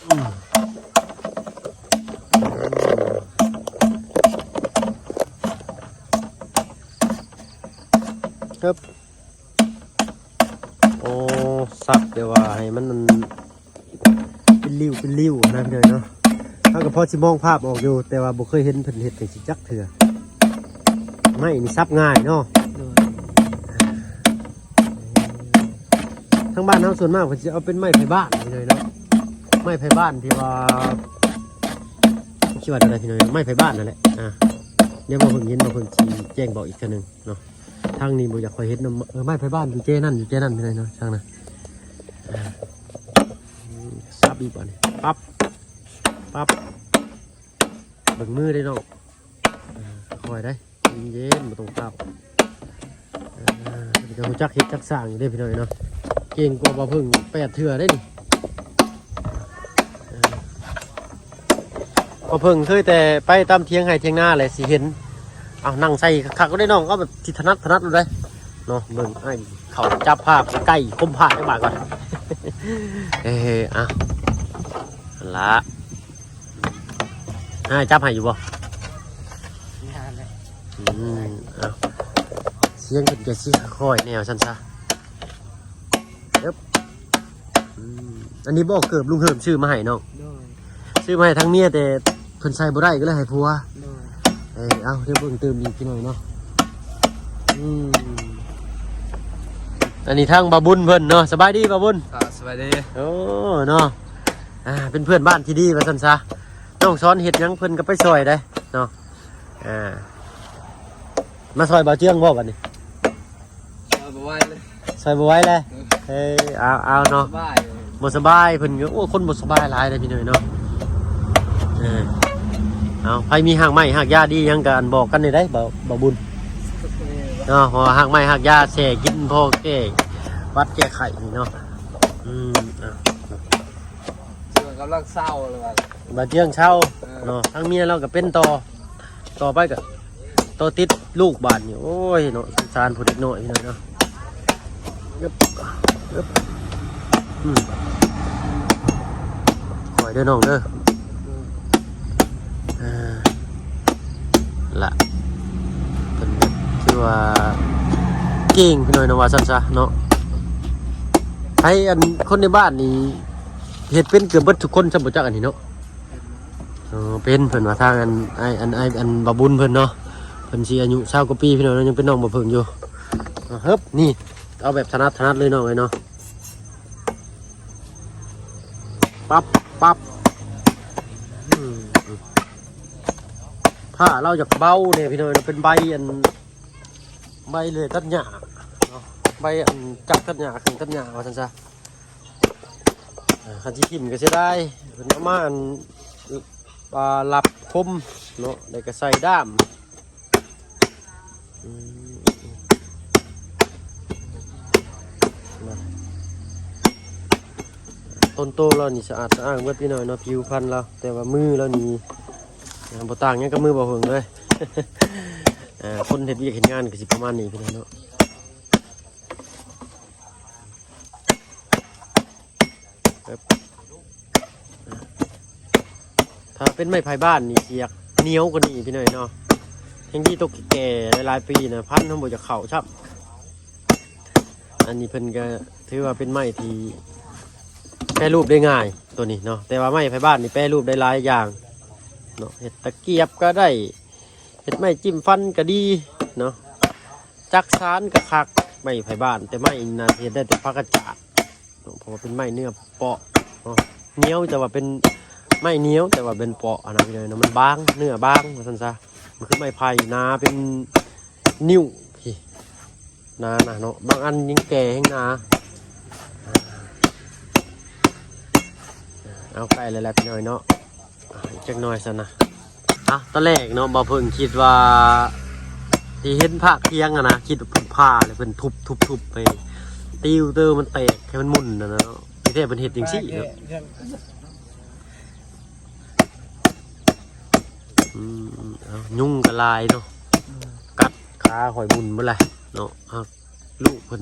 ອືມ ເອີບ ໂອ້ ສັບແບບວ່າໃຫ້ມັນ ເປັນລິ້ວເປັນລິ້ວນະພີ່ນ້ອງເນາະ. ເຮົາກໍພໍຊິມອງພາບອອກຢູ່ ແຕ່ວ່າບໍ່ເຄີຍເຫັນເພິ່ນເຮັດຈັ່ງຊີ້ຈັກເທື່ອ. ໄມ້ນີ້ສັບງ່າຍເນາະ. ໂດຍ ທາງບ້ານເຮົາສ່ວນມາກເພິ່ນຊິເອົາເປັນໄມ້ໄຜ່ບ້ານພີ່ນ້ອງເນາະ. ໄມ້ໄຜ່ບ້ານທີ່ວ່າ ຊິວ່າແນວໃດພີ່ນ້ອງເນາະ ໄມ້ໄຜ່ບ້ານນັ້ນແຫຼະ. ອ່າ ດຽວບໍ່ເພິ່ງເຫັນ ບໍ່ເພິ່ງຊິແຈ້ງບອກອີກເທື່ອໜຶ່ງເນາະ. ທາງນີ້ບໍ່ຢາກຄ່ອຍເຫັນນຳ ເອີ ໄມ້ໄຜ່ບ້ານຢູ່ເຈ້ນັ້ນ ຢູ່ເຈ້ນັ້ນພີ່ນ້ອງເນາະ ທາງນັ້ນ. ອ່າ ອືມ ສັບອີກບາດນີ້ ປັບ ປັບ ເບິ່ງມືເດ້ນ້ອງ ເອີ ຄ່ອຍໄດ້ ເຢັນໆ ບໍ່ຕ້ອງຟ້າວ. ເອີ ເພິ່ນກໍຮູ້ຈັກເຮັດຈັກສ້າງຢູ່ເດ້ພີ່ນ້ອງເນາະ ເກັ່ງກວ່າບ່າວເພິ່ງແປດເທື່ອເດ້ນີ້. ເອີ ບ່າວເພິ່ງເຄີຍແຕ່ໄປຕາມຖຽງໄຮ່ຖຽງນາແຫຼະຊິເຫັນ. ເອົາ ນັ່ງໃສ່ຄັກໆ ໂລດເດ້ນ້ອງ ເອົາແບບທີ່ຖະໜັດ ຖະໜັດໂລດເດ້. ເນາະ ເບິ່ງອ້າຍເຂົາຈັບພາບໃກ້ໆ ຄົມພາບຈັກບາດກ່ອນ. ເອີ ອ່ະ ຫັ້ນລະ ອ້າຍຈັບໃຫ້ຢູ່ບໍ່? ອືມ ເອົາ ສຽງເພິ່ນກໍຊິຄ່ອຍແນວຊັ້ນຊະ. ເອີບ ອືມ ອັນນີ້ບໍ່ ເກີບລຸງເຮີມຊື້ມາໃຫ້ນ້ອງ? ໂດຍ ຊື້ມາໃຫ້ທາງເມຍ ແຕ່ເພິ່ນໃສ່ບໍ່ໄດ້ກໍເລີຍໃຫ້ຜົວ. ໂດຍ ເອີ ເອົາ ດຽວເບິ່ງຕື່ມອີກຈັກໜ້ອຍເນາະ. ອືມ ອັນນີ້ທາງບ່າວບຸນເພິ່ນເນາະ. ສະບາຍດີບ່າວບຸນ. ອ່າ ສະບາຍດີ. ໂອ້ ເນາະ ອ່າ ເປັນເພື່ອນບ້ານທີ່ດີວ່າຊັ້ນຊະ. ນ້ອງສອນເຮັດຫຍັງເພິ່ນກໍໄປຊ່ອຍໄດ໋ເນາະ. ອ່າ ມາຊ່ອຍບ່າວເຈືອງບໍ່ບັດນີ້? ຊ່ອຍບໍ່ໄຫວເລີຍ ຊ່ອຍບໍ່ໄຫວແລ້ວ. ເອີ ເອີ ເອົາ ເອົາເນາະ ບໍ່ສະບາຍ ບໍ່ສະບາຍ ເພິ່ນກໍ ໂອ້ ຄົນບໍ່ສະບາຍຫຼາຍເດ້ພີ່ນ້ອງເນາະ. ເອີ ເອົາ ໃຜມີຮາກໄມ້ຮາກຢາດີຫຍັງກໍອັນບອກກັນໄດ້ ບ່າວ ບ່າວບຸນເນາະ. ເພາະວ່າຮາກໄມ້ຮາກຢາແຊ່ກິນ ພໍແກ້ຫວັດແກ້ໄຂ້ນີ້ເນາະ. ອືມ ເອົາ ກຳລັງເຊົາແລ້ວວ່າ ບ່າວເຈືອງເຊົາ ເອີ ເນາະ ທາງເມຍລາວກໍເປັນຕໍ່. ຕໍ່ໄປກໍຕໍ່ຕິດລູກບາດນີ້. ໂອ້ຍເນາະ ສົງສານຜູ້ເດັກນ້ອຍພີ່ນ້ອງເນາະ. ອຶບ ອຶບ ອືມ ຄ່ອຍເດີນ້ອງເດີ. ອ່າ ລະ ເພິ່ນກໍຖືວ່າເກັ່ງພີ່ນ້ອງເນາະ ວ່າຊັ້ນຊະເນາະ. ໃຜ ອັນ ຄົນໃນບ້ານນີ້ເຮັດເປັນເກືອບເບິດທຸກຄົນຊະບໍ່ຈັກອັນນີ້ເນາະ. ອໍ ເປັນ ເພິ່ນວ່າທາງອັນ ອ້າຍ ອັນ ອ້າຍ ອັນ ບ່າວບຸນເພິ່ນເນາະ ເພິ່ນຊິອາຍຸຊາວກວ່າປີພີ່ນ້ອງເນາະ ຍັງເປັນນ້ອງບ່າວເຜິ້ງຢູ່. ອ່າ ເຮີບ ນີ້ ເອົາແບບຖະໜັດ ຖະໜັດເລີຍນ້ອງເອີຍເນາະ. ປັບ ປັບ ອືມ ຜ້າລາວຢາກເບົາແດ່ພີ່ນ້ອງເນາະ ເປັນໃບອັນ ໃບເລື່ອຍຕັດຫຍ້າເນາະ ໃບອັນຈັກຕັດຫຍ້າ ເຄື່ອງຕັດຫຍ້າວ່າຊັ້ນຊະ. ອ່າ ຄັນຊິຖິ້ມກໍເສຍດາຍ ເພິ່ນເອົາມາອັນ ອ່າ ລັບຄົມເນາະ ແລ້ວກໍໃສ່ດ້າມ. ອືມ ນະ ຕົ້ນໂຕລາວນີ້ສະອາດສະອ້າງເບິດພີ່ນ້ອງເນາະ ຜິວພັນລາວ ແຕ່ວ່າມືລາວນີ້ ອ່າ ບໍ່ຕ່າງຫຍັງກັບມືບ່າວເຜິ້ງເລີຍ. ອ່າ ຄົນເຮັດວຽກເຮັດງານກໍຊິປະມານນີ້ພີ່ນ້ອງເນາະ. ເອີບ ຖ້າເປັນໄມ້ໄຜ່ບ້ານນີ້ຊິຢາກໜຽວກວ່ານີ້ພີ່ນ້ອງເນາະ ແຮງດີຕົກແກ່ຫຼາຍໆປີນະ ພັນມັນບໍ່ຢາກເຂົ້າຊ້ຳ. ອັນນີ້ເພິ່ນກໍຖືວ່າເປັນໄມ້ທີ່ແປຮູບໄດ້ງ່າຍໂຕນີ້ເນາະ ແຕ່ວ່າໄມ້ໄຜ່ບ້ານນີ້ແປຮູບໄດ້ຫຼາຍຢ່າງເນາະ ເຮັດຕະກຽບກໍໄດ້ ເຮັດໄມ້ຈິ້ມຟັນກໍດີເນາະ ຈັກສານກໍຄັກ ໄມ້ໄຜ່ບ້ານ ແຕ່ໄມ້ນີ້ນະ ເຮັດໄດ້ແຕ່ຜ້າກະຈາດ ເນາະ ເພາະວ່າເປັນໄມ້ເນື້ອເປາະເນາະ ໜຽວ ແຕ່ວ່າເປັນໄມ້ໜຽວ ແຕ່ວ່າເປັນເປາະຫັ້ນນະ ພີ່ນ້ອງເນາະ ມັນບາງ ເນື້ອບາງວ່າຊັ້ນຊະ. ມັນຄືໄມ້ໄຜ່ໜາເປັນນິ້ວພີ້ ໜານະເນາະ ບາງອັນຍັງແກ່ແຮງໜາ. ເອົາ ໃກ້ແລ້ວແຫຼະພີ່ນ້ອງເນາະ. ອ່າ ອີກຈັກໜ່ອຍຊັ້ນນະ. ອ່ະ ຕອນແລກເນາະ ບ່າວເຜິ້ງຄິດວ່າທີ່ເຫັນພາກທຽງຫັ້ນນະ ຄິດວ່າເພິ່ນຜ່າ ແລ້ວເພິ່ນທຸບໆໆ ໄປຕີວເຕີມັນແຕກ ໃຫ້ມັນໝຸ່ນຫັ້ນນະເນາະ ທີ່ແທ້ເພິ່ນເຮັດຈັ່ງຊີ້ເນາະ. ອືມ ເອົາ ຍຸງກໍຫຼາຍເນາະ ອືມ ກັດຂາຂ້ອຍໝຸ່ນໝົດແຫຼະເນາະ. ເອົາ ລູກເພິ່ນ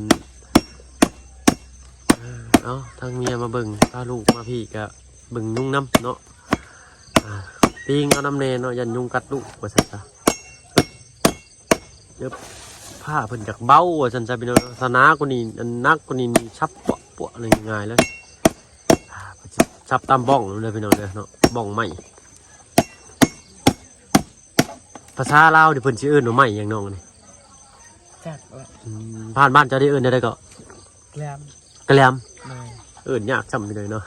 ເອົາ ທາງເມຍມາເບິ່ງ ພາລູກມາພີ້ກະເບິ່ງຍຸງນຳເນາະ. ອ່າ ຕີງເອົານຳແດ່ເນາະ ຢ້ານຍຸງກັດລູກວ່າຊັ້ນຊະ. ເອີບ ຜ້າເພິ່ນຢາກເບົາວ່າຊັ້ນຊະພີ່ນ້ອງເນາະ ຖ້າໜາກວ່ານີ້ ອັນໜັກກວ່ານີ້ນີ້ສັບປະປະນີ້ງ່າຍເລີຍ. ອ່າ ເພິ່ນຊິສັບຕາມບ້ອງເດີພີ່ນ້ອງເດີເນາະ ບ້ອງໄມ້. ພາສາລາວນີ້ເພິ່ນຊິເອີ້ນວ່າໄມ້ຫຍັງນ້ອງນີ້? ຈັກລະ ອືມ ບ້ານ ບ້ານເຈົ້າໄດ້ເອີ້ນແນວໃດເກາະ? ແກລມ ກະແລມ ໂດຍ ເອີ້ນຍາກຊ້ຳຢູ່ເດເນາະ.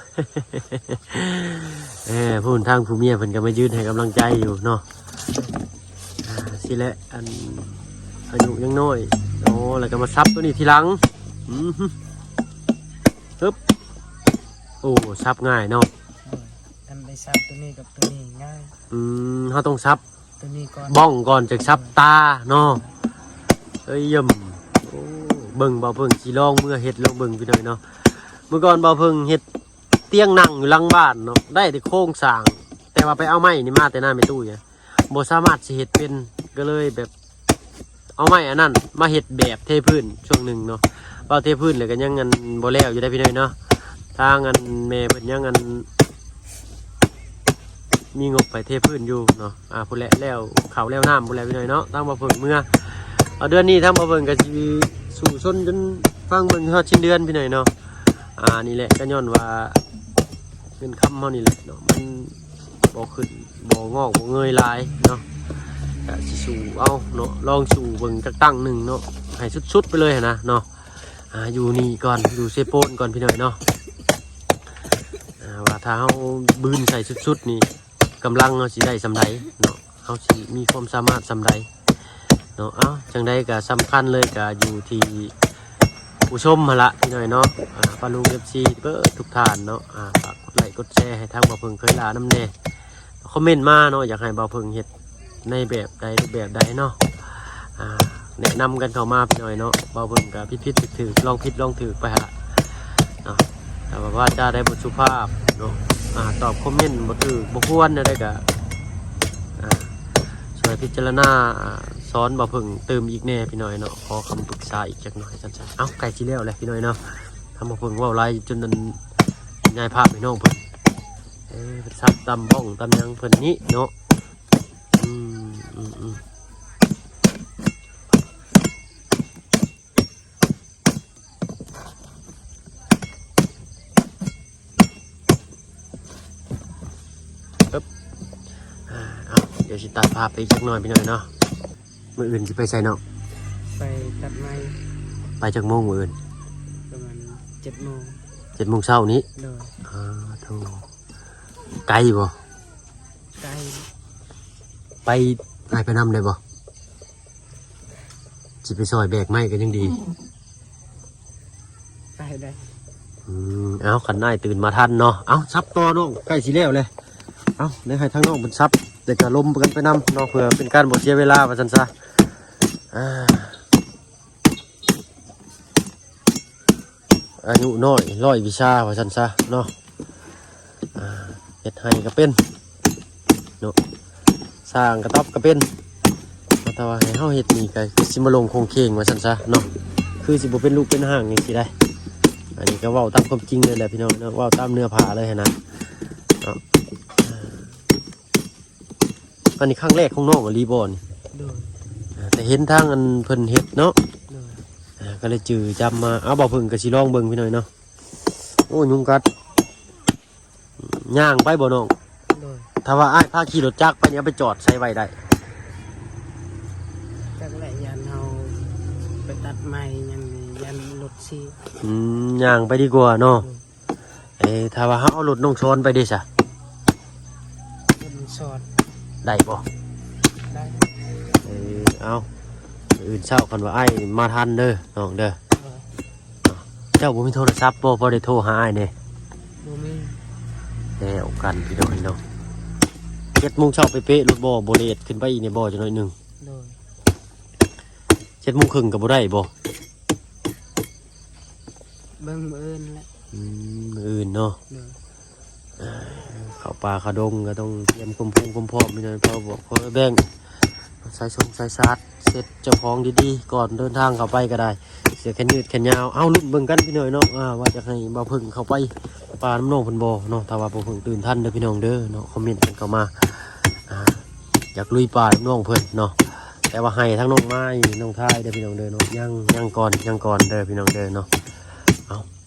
ເອີ ຜູ້ທາງຜູ້ເມຍເພິ່ນກໍມາຢືນໃຫ້ກຳລັງໃຈຢູ່ເນາະ. ອ່າ ຊີ້ແຫຼະ ອັນ ອາຍຸຍັງນ້ອຍ ໂອ້ ແລ້ວກໍມາສັບໂຕນີ້ທີຫຼັງ. ອືມ ຮຶບ ໂອ້ ສັບງ່າຍເນາະ. ໂດຍ ອັນໄດ້ສັບໂຕນີ້ກັບໂຕນີ້ງ່າຍ. ອືມ ເຮົາຕ້ອງສັບ ໂຕນີ້ກ່ອນ ບ້ອງກ່ອນ ຈັ່ງສັບຕາເນາະ. ເອີຍ ຢ້ຽມ ໂອ້ ເບິ່ງ ບ່າວເຜິ້ງຊິລອງເມືອເຮັດລອງເບິ່ງພີ່ນ້ອງເນາະ. ມື້ກ່ອນບ່າວເຜິ້ງເຮັດຕຽງນັ່ງຢູ່ຫຼັງບ້ານເນາະ ໄດ້ແຕ່ໂຄງສ້າງ ແຕ່ວ່າໄປເອົາໄມ້ນີ້ມາແຕ່ໜ້າແມ່ຕູ້ ບໍ່ສາມາດຊິເຮັດເປັນ ກໍເລີຍແບບ ເອົາໄມ້ອັນນັ້ນມາເຮັດແບບເທພື້ນຊ່ວງໜຶ່ງເນາະ. ເວົ້າເທພື້ນແລ້ວກໍຍັງອັນບໍ່ແລ້ວຢູ່ເດ້ພີ່ນ້ອງເນາະ. ທາງອັນແມ່ເພິ່ນຍັງອັນມີງົບໄປເທພື້ນຢູ່ເນາະ. ອ່າ ພຸ້ນແຫຼະ ແລ້ວເຂົ້າແລ້ວນ້ຳພຸ້ນແຫຼະພີ່ນ້ອງເນາະ. ທາງບ່າວເຜິ້ງເມືອ ເອົາ ເດືອນນີ້ທາງບ່າວເຜິ້ງກໍຊິສູ້ຊົນຈົນຟັງເບິ່ງຮອດສິ້ນເດືອນພີ່ນ້ອງເນາະ. ອ່າ ນີ້ແຫຼະ ກໍຍ້ອນວ່າເງິນຄຳເຮົານີ້ແຫຼະເນາະ ມັນ ບໍ່ຂຶ້ນບໍ່ງອກບໍ່ເງີຍຫຼາຍເນາະ. ກະຊິສູ້ເອົາເນາະ ລອງສູ້ເບິ່ງຈັກຕັ້ງໜຶ່ງເນາະ ໃຫ້ສຸດໆໄປເລີຍຫັ້ນນະເນາະ. ອ່າ ຢູ່ນີ້ກ່ອນ ຢູ່ເຊໂປນກ່ອນພີ່ນ້ອງເນາະ. ອ່າ ວ່າຖ້າເຮົາບືນໃສ່ສຸດໆນີ້ ກຳລັງເຮົາຊິໄດ້ສ່ຳໃດເນາະ ເຮົາຊິມີຄວາມສາມາດສ່ຳໃດ ເນາະ. ເອົ້າ ຈັ່ງໃດກໍສຳຄັນເລີຍກໍຢູ່ທີ່ຜູ້ຊົມຫັ້ນລະພີ່ນ້ອງເນາະ. ອ່າ ປ້າລຸງ ເອັຟຊີ ເບິດທຸກທ່ານເນາະ. ອ່າ ຝາກກົດໄລກົດແຊໃຫ້ທາງບ່າວເຜິ້ງເຄີຍຫຼ້ານຳແດ່ ຄອມເມັນມາເນາະ ຢາກໃຫ້ບ່າວເຜິ້ງເຮັດໃນແບບໃດ ຮູບແບບໃດເນາະ. ອ່າ ແນະນຳກັນເຂົ້າມາພີ່ນ້ອງເນາະ. ບ່າວເຜິ້ງກໍຜິດໆຖືກໆ ລອງຜິດລອງຖືກໄປຫັ້ນລະເນາະ. ຖ້າວ່າວາຈາໃດບໍ່ສຸພາບເນາະ ອ່າ ຕອບຄອມເມັນບໍ່ຖືກບໍ່ຄວນແນວໃດກໍ ອ່າ ຊ່ວຍພິຈາລະນາ ອ່າ ສອນບ່າວເຜິ້ງຕື່ມອີກແດ່ພີ່ນ້ອງເນາະ. ຂໍຄຳປຶກສາອີກຈັກໜ້ອຍຊັ້ນໆ. ເອົ້າ ໃກ້ຊິແລ້ວແຫຼະພີ່ນ້ອງເນາະ. ທາງບ່າວເຜິ້ງເວົ້າຫຼາຍຈົນອັນ ຍາຍພາບໃຫ້ນ້ອງເພິ່ນ ເອີ ເພິ່ນສັບຕຳບ້ອງຕຳຫຍັງເພິ່ນນີ້ເນາະ. ອືມໆ ອຶບ ອ່າ ເອົາ ດຽວຊິຕັດພາບໄປຈັກໜ້ອຍພີ່ນ້ອງເນາະ. ມື້ອື່ນຊິໄປໃສນ້ອງ? ໄປຕັດໄມ້. ໄປຈັກໂມງມື້ອື່ນ? ປະມານເຈັດໂມງ. ເຈັດໂມງເຊົ້ານີ້? ໂດຍ. ອາ ໂທ້ ໄກບໍ່? ໄກ. ໄປ ອ້າຍໄປນຳໄດ້ບໍ່? ຊິໄປຊ່ອຍແບກໄມ້ກໍຍັງດີ. ໄປໄດ້. ອືມ ເອົາ ຄັນອ້າຍຕື່ນມາທັນເນາະ. ເອົາ ສັບຕໍ່ນ້ອງ ໃກ້ຊິແລ້ວແຫຼະ. ເອົາ ໄດ້ໃຫ້ທາງນ້ອງເພິ່ນສັບ ແຕ່ກໍລົມກັນໄປນຳເນາະ ເພື່ອເປັນການບໍ່ເສຍເວລາວ່າຊັ້ນຊະ. ອ່າ ອາຍຸນ້ອຍຮ້ອຍວິຊາວ່າຊັ້ນຊະເນາະ. ອ່າ ເຮັດໄຮ່ກໍເປັນເນາະ ສ້າງກະຕັບກໍເປັນ ແຕ່ວ່າໃຫ້ເຮົາເຮັດນີ້ກໍຄືຊິມາລົງໂຄງເຄງວ່າຊັ້ນຊະເນາະ ຄືຊິບໍ່ເປັນລູກເປັນຮ່າງຈັ່ງຊີ້ໄດ໋. ອັນນີ້ກໍເວົ້າຕາມຄວາມຈິງເລີຍແຫຼະພີ່ນ້ອງເນາະ ເວົ້າຕາມເນື້ອຜ້າເລີຍຫັ້ນນະເນາະ. ອ່າ ອັນນີ້ຄັ້ງແລກຂອງນ້ອງອີ່ຫຼີບໍ່ນີ້? ໂດຍ. ອ່າ ແຕ່ເຫັນທາງອັນເພິ່ນເຮັດເນາະ. ໂດຍ. ອ່າ ກໍເລີຍຈື່ຈຳມາ. ເອົາ ບ່າວເພິ່ງກໍຊິລອງເບິ່ງພີ່ນ້ອງເນາະ. ໂອ້ ຍຸງກັດ. ຍ່າງໄປບໍ່ນ້ອງ? ໂດຍ. ຖ້າວ່າອ້າຍພາຂີ່ລົດຈັກໄປນີ້ ເອົາໄປຈອດໃສໄວ້ໄດ້? ຈັກແຫຼະ ຢ້ານເຮົາໄປຕັດໄມ້ຫຍັງນີ້ ຢ້ານລົດສີ. ອືມ ຍ່າງໄປດີກວ່າເນາະ. ໂດຍ. ເອີ ຖ້າວ່າເຮົາເອົາລົດນ້ອງຊອນໄປເດ້ຊະ? ລົດນ້ອງຊອນ ໄດ້ບໍ່? ໄດ້. ເອີ ເອົາ ມື້ອື່ນເຊົ້າຄັນວ່າອ້າຍມາທັນເດີນ້ອງເດີ. ໂດຍ. ເຈົ້າບໍ່ມີໂທລະສັບບໍ່? ພໍໄດ້ໂທຫາອ້າຍແດ່. ບໍ່ມີ. ແລ້ວກັນພີ່ນ້ອງເນາະ. ເຈັດໂມງເຊົ້າເປະໆ ລົດບໍ່ ບໍ່ເລດຂຶ້ນໄປອີກແດ່ບໍ່ ຈັກໜ້ອຍໜຶ່ງ? ໂດຍ. ເຈັດໂມງເຄິ່ງກໍບໍ່ໄດ້ບໍ່? ເບິ່ງມື້ອື່ນແຫຼະ. ອືມ ມື້ອື່ນເນາະ. ໂດຍ. ເຂົ້າປ່າເຂົ້າດົງກໍຕ້ອງຕຽມຄວາມພ້ອມ ຄວາມພ້ອມ ພີ່ນ້ອງ ເພາະບອກ ເພາະແບ່ງ ສາຍຊົງສາຍຊາດ ເຊັດເຈົ້າຂອງດີໆ ກ່ອນເດີນທາງເຂົ້າໄປກໍໄດ້ ເສື້ອແຂນຍືດແຂນຍາວ. ເອົາ ລຸ້ນເບິ່ງກັນພີ່ນ້ອງເນາະ ອ່າ ວ່າຈະໃຫ້ບ່າວເພິ່ງເຂົ້າໄປປ່ານຳນ້ອງເພິ່ນບໍ່ເນາະ. ຖ້າວ່າບ່າວເພິ່ງຕື່ນທັນເດີພີ່ນ້ອງເດີເນາະ ຄອມເມັນກັນເຂົ້າມາ. ອ່າ ຢາກລຸຍປ່ານຳນ້ອງເພິ່ນເນາະ ແຕ່ວ່າໃຫ້ທາງນ້ອງມາຍ ນ້ອງທາຍເດີພີ່ນ້ອງເດີເນາະ ຍັງ ຍັງກ່ອນ ຍັງກ່ອນເດີພີ່ນ້ອງເດີເນາະ. ເອົາ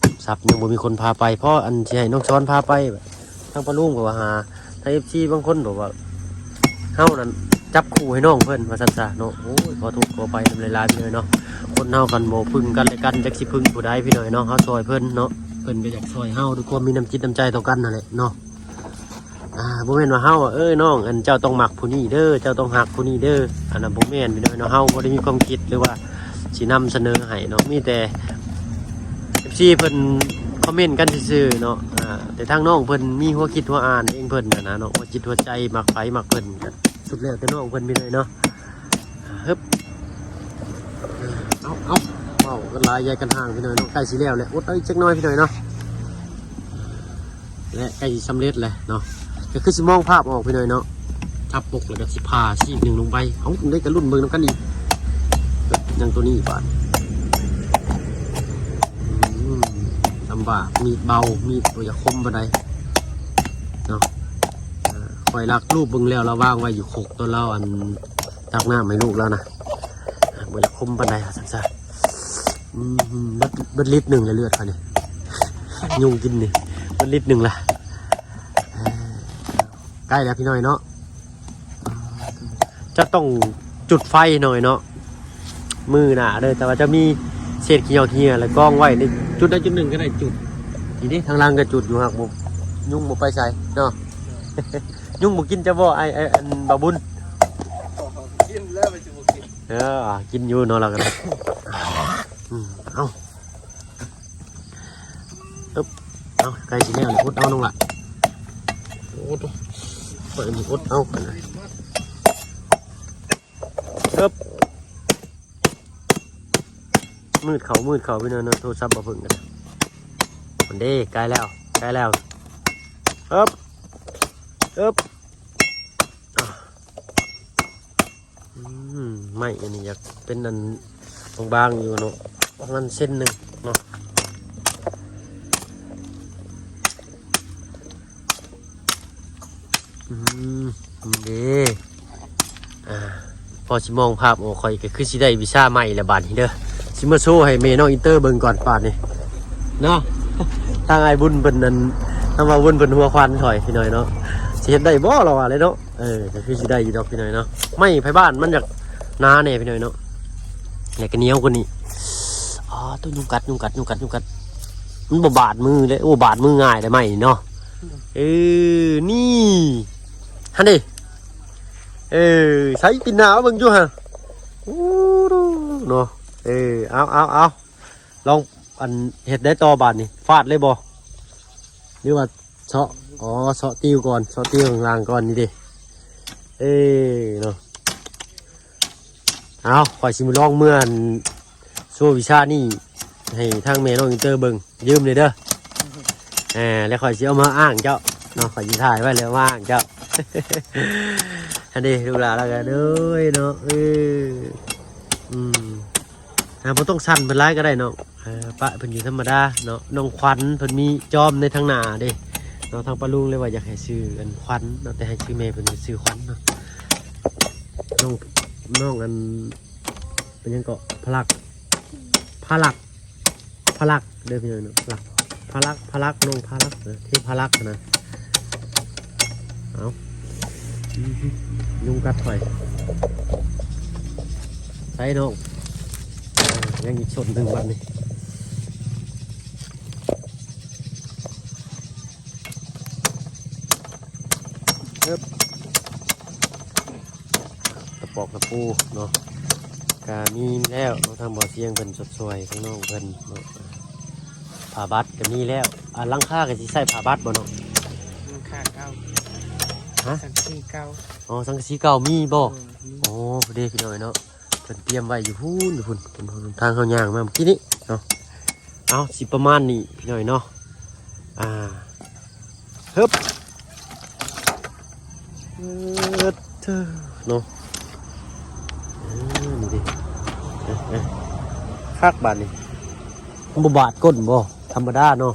ສັບຍັງບໍ່ມີຄົນພາໄປ ເພາະອັນຊິໃຫ້ນ້ອງຊອນພາໄປ ທາງປ້າລຸງກໍວ່າຫາ ທາງເອັຟຊີບາງຄົນບອກວ່າ ເຮົານັ້ນຈັບຄູ່ໃຫ້ນ້ອງເພິ່ນວ່າຊັ້ນຊະເນາະ. ໂອ້ຍ ຂໍໂທດຂໍອະໄພນຳຫຼາຍໆເດີເນາະ ຄົນເຮົາຄັນບໍ່ເພິ່ງກັນແລະກັນ ຈັກຊິເພິ່ງຜູ້ໃດພີ່ນ້ອງເນາະ. ເຮົາຊ່ອຍເພິ່ນເນາະ ເພິ່ນກໍຢາກຊ່ອຍເຮົາ ດ້ວຍຄວາມມີນ້ຳຈິດນ້ຳໃຈຕໍ່ກັນນັ້ນແຫຼະເນາະ. ອ່າ ບໍ່ແມ່ນວ່າເຮົາ ເອີ ນ້ອງ ອັນເຈົ້າຕ້ອງມັກຜູ້ນີ້ເດີ ເຈົ້າຕ້ອງຮັກຜູ້ນີ້ເດີ ອັນນັ້ນບໍ່ແມ່ນພີ່ນ້ອງເນາະ. ເຮົາບໍ່ໄດ້ມີຄວາມຄິດ ຫຼືວ່າຊິນຳສະເໜີໃຫ້ເນາະ ມີແຕ່ເອັຟຊີເພິ່ນຄອມເມັນກັນຊື່ໆເນາະ. ອ່າ ແຕ່ທາງນ້ອງເພິ່ນມີຫົວຄິດຫົວອ່ານເອງເພິ່ນຫັ້ນນະເນາະ ຫົວຈິດຫົວໃຈມັກໃຜມັກເພິ່ນ ກໍສຸດແລ້ວແຕ່ນ້ອງເພິ່ນພີ່ນ້ອງເນາະ. ຮຶບ ເອົາ ເອົາ ເວົ້າກັນຫຼາຍໃຫຍ່ກັນຫ່າງພີ່ນ້ອງເນາະ ໃກ້ຊິແລ້ວແຫຼະ ອົດເອົາອີກຈັກໜ້ອຍພີ່ນ້ອງເນາະ. ແລະໃກ້ຊິສຳເລັດແລ້ວເນາະ ກໍຄືຊິມອງພາບອອກພີ່ນ້ອງເນາະ. ທັບປົກແລ້ວກໍຊິຜ່າຊີກໜຶ່ງລົງໄປ. ເອົ້າ ໄດ້ກໍລຸ້ນເບິ່ງນຳກັນອີກ ຍັງຕົວນີ້ບາດ. ອືມ ລຳບາກ ມີດເບົາ ມີດບໍ່ຢາກຄົມປານໃດເນາະ. ເອີ ຂ້ອຍລັກລູບເບິ່ງແລ້ວ ລາວວາງໄວ້ຢູ່ຄົກ ຕອນລາວ ອັນ ຕັກນ້ຳໃຫ້ລູກລາວນະ ບໍ່ຢາກຄົມປານໃດ ວ່າຊັ້ນຊະ. ອືມ ເບິດ ເບິດລິດໜຶ່ງແລ້ວເລືອດຂ້ອຍນີ້ ຍຸງກິນນີ້ ເບິດລິດໜຶ່ງລະ. ເອີ ໃກ້ແລ້ວພີ່ນ້ອງເນາະ ເຈົ້າຕ້ອງຈຸດໄຟໜ້ອຍເນາະ ມື້ໜ້າເດີ. ແຕ່ວ່າຈະມີເສດຂີ້ເຫຍື້ອ ຂີ້ເຫຍື້ອ ແລ້ວກອງໄວ້ໃນຈຸດໃດຈຸດໜຶ່ງກໍໄດ້ ຈຸດ. ນີ້ເດ້ ທາງຫຼັງກໍຈຸດຢູ່ ຫາກບໍ່ ຍຸງບໍ່ໄປໃສເນາະ. ຍຸງບໍ່ກິນເຈົ້າບໍ່ ໄອ້ ໄອ້ ອັນ ບ່າວບຸນ? ກິນແລ້ວ ມັນຊິບໍ່ກິນ. ເອີ ກິນຢູ່ເນາະ ລາວກໍໄດ້. ອືມ ເອົາ ອຶບ ເອົາ ໃກ້ຊິແລ້ວແລ້ວ ອົດເອົານ້ອງລະ. ໂອ້ໂຫ ຂ້ອຍນີ້ອົດເອົາກັນນະ. ອຶບ ມືດເຂົ້າ ມືດເຂົ້າ ພີ່ນ້ອງເນາະ ໂທລະສັບບໍ່ເພິ່ງກັນ. ມັນເດ້ ໃກ້ແລ້ວ ໃກ້ແລ້ວ. ອຶບ ອຶບ ອາ ອືມ ໄມ້ອັນນີ້ຢາກເປັນອັນບາງໆຢູ່ເນາະ ປະມານເຊັນໜຶ່ງເນາະ. ອືມ ນີ້ເດ້ ອ່າ ພໍຊິມອງພາບອອກ ຂ້ອຍກໍຄືຊິໄດ້ວິຊາໃໝ່ແລ້ວບາດນີ້ເດີ. ຊິມາໂຊໃຫ້ແມ່ນ້ອງອິນເຕີເບິ່ງກ່ອນບາດນີ້ເນາະ. ທາງອ້າຍບຸນເພິ່ນນັ້ນ ທາງບ່າວບຸນເພິ່ນຫົວຄວັນຂ້ອຍພີ່ນ້ອງເນາະ. ຊິເຮັດໄດ້ບໍ່ລາວວ່າແຫຼະເນາະ. ເອີ ກໍຄືຊິໄດ້ຢູ່ດອກພີ່ນ້ອງເນາະ. ໄມ້ໄຜບ້ານມັນຢາກໜາແດ່ພີ່ນ້ອງເນາະ ແລ້ວກໍໜຽວກວ່ານີ້. ອໍ ໂຕຍຸງກັດ ຍຸງກັດ ຍຸງກັດ ຍຸງກັດ. ມັນບໍ່ບາດມືເດ້. ໂອ້ ບາດມືງ່າຍເດ້ໄມ້ນີ້ເນາະ. ເອີ ນີ້ ຫັ້ນເດ້. ເອີ ໃສ່ປິ່ນໜ້າມາເບິ່ງຢູ່ຫັ້ນ. ໂອ້ ເນາະ. ເອີ ເອົາ ເອົາ ເອົາ ລອງ ອັນ ເຮັດໄດ້ຕໍ່ບາດນີ້. ຟາດເລີຍບໍ່ ຫຼືວ່າເຊາະ? ອໍ ເຊາະຕິວກ່ອນ ເຊາະຕິວຂ້າງລ່າງກ່ອນ. ນີ້ເດ້. ເອີ ເນາະ. ເອົາ ຂ້ອຍຊິມາລອງເມືອ ອັນ ໂຊວິຊານີ້ໃຫ້ທາງແມ່ນ້ອງອິນເຕີເບິ່ງ. ຢືມແດ່ເດີ. ເອີ ແລ້ວຂ້ອຍຊິເອົາມາອ້າງເຈົ້າເນາະ. ຂ້ອຍຊິຖ່າຍໄວ້ແລ້ວມາອ້າງເຈົ້າ. ອັນນີ້ລູກຫຼານລາວກໍໂດຍເນາະ. ເອີ ອືມ ອ່າ ບໍ່ຕ້ອງສັ່ນເພິ່ນຫຼາຍກໍໄດ້ນ້ອງ. ເອີ ປະເພິ່ນຢູ່ທຳມະດາເນາະ. ນ້ອງຂວັນເພິ່ນມີຈອມໃນທາງໜ້າເດ້ເນາະ. ທາງປ້າລຸງເລີຍວ່າຢາກໃຫ້ຊື່ອັນຂວັນເນາະ ແຕ່ໃຫ້ຊື່ແມ່ເພິ່ນຊື່ຂວັນເນາະ. ນ້ອງ ນ້ອງອັນ ເປັນຫຍັງເກາະ ພະລັກ ພະລັກ ພະລັກເດີພີ່ນ້ອງເນາະ. ພະລັກ ພະລັກ ພະລັກ ນ້ອງພະລັກ ເອີ ເທພະລັກນະ. ເອົາ ຍຸງກັດຂ້ອຍ. ໃສ່ນ້ອງ ເອີ ຍັງອີກສົນໜຶ່ງບາດນີ້. ເອີບ ຕະປອກຕະປູເນາະ ກະມີແລ້ວເນາະ. ທາງບ່າວຊຽງເພິ່ນຊົດຊ່ວຍທາງນ້ອງເພິ່ນເນາະ. ຜ້າບັດກະມີແລ້ວ. ອ່າ ຫຼັງຄາກະຊິໃຊ້ຜ້າບັດບໍ່ເນາະ? ຫຼັງຄາເກົ່າ. ຮະ? ສັງກະສີເກົ່າ. ອໍ ສັງກະສີເກົ່າມີບໍ່? ເອີ ມີ. ອໍ ພໍດີພີ່ນ້ອງເນາະ. ເພິ່ນຕຽມໄວ້ຢູ່ພຸ້ນ ຢູ່ພຸ້ນ ເພິ່ນ ທາງເຮົາຍ່າງມາເມື່ອກີ້ນີ້ເນາະ. ເອົາ ຊິປະມານນີ້ພີ່ນ້ອງເນາະ. ອ່າ ຮຶບ ເອີ ເທີ ເນາະ. ເອີ ນີ້ເດ້ ເອີ ເອີ ຄັກບາດນີ້. ມັນບໍ່ບາດກົ້ນບໍ່? ທຳມະດາເນາະ.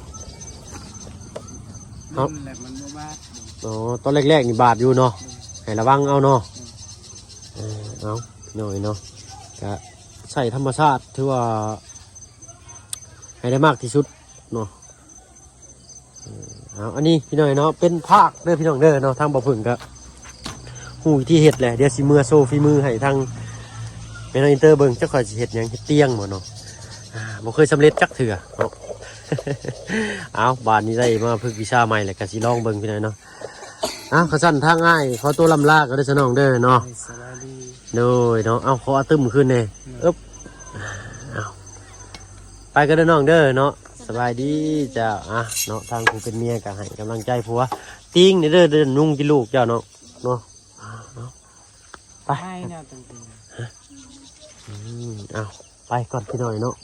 ເອົາ ມັນແຫຼະ ມັນບໍ່ບາດ. ອໍ ຕອນແລກໆນີ້ບາດຢູ່ເນາະ. ເອີ ໃຫ້ລະວັງເອົາເນາະ. ເອີ ເອີ ເອົາ ພີ່ນ້ອງເນາະ ກະໃຊ້ທຳມະຊາດ ຖືວ່າໃຫ້ໄດ້ມາກທີ່ສຸດເນາະ. ເອີ ເອົາ ອັນນີ້ພີ່ນ້ອງເນາະ ເປັນພາກເດີພີ່ນ້ອງເດີເນາະ. ທາງບ່າວເຜິ້ງກະຮູ້ວິທີເຮັດແຫຼະ. ດຽວຊິເມືອໂຊຝີມືໃຫ້ທາງແມ່ນ້ອງອິນເຕີເບິ່ງ. ຈັກຂ້ອຍຊິເຮັດຫຍັງ ເຮັດຕຽງບໍ່ເນາະ. ອ່າ ບໍ່ເຄີຍສຳເລັດຈັກເທື່ອເນາະ. ເອົາ ບາດນີ້ໄດ້ມາຝຶກວິຊາໃໝ່ແລ້ວ ກະຊິລອງເບິ່ງພີ່ນ້ອງເນາະ. ເອົາ ຄັນຊັ້ນທາງອ້າຍຂໍຕົວລ່ຳລາກ່ອນເດີສະນ້ອງເດີເນາະ. ສະບາຍດີ. ໂດຍເນາະ. ເອົາ ຂໍອະຕຶ້ມຄືນແດ່. ໂດຍ. ເອິບ ເອົາ ໄປກັນເດີນ້ອງເດີເນາະ. ສະບາຍດີເຈົ້າ. ອ່ະເນາະ ທາງຜູ້ເປັນເມຍກໍໃຫ້ກຳລັງໃຈຜົວ. ຕີງນີ້ເດີ ເດີນຸ່ງກິນລູກເຈົ້າເນາະ. ເນາະ ເອົາ ໄປ. ໄປແນວຕ່າງໆ. ອືມ ເອົາ ໄປກ່ອນພີ່ນ້ອງເນາະ.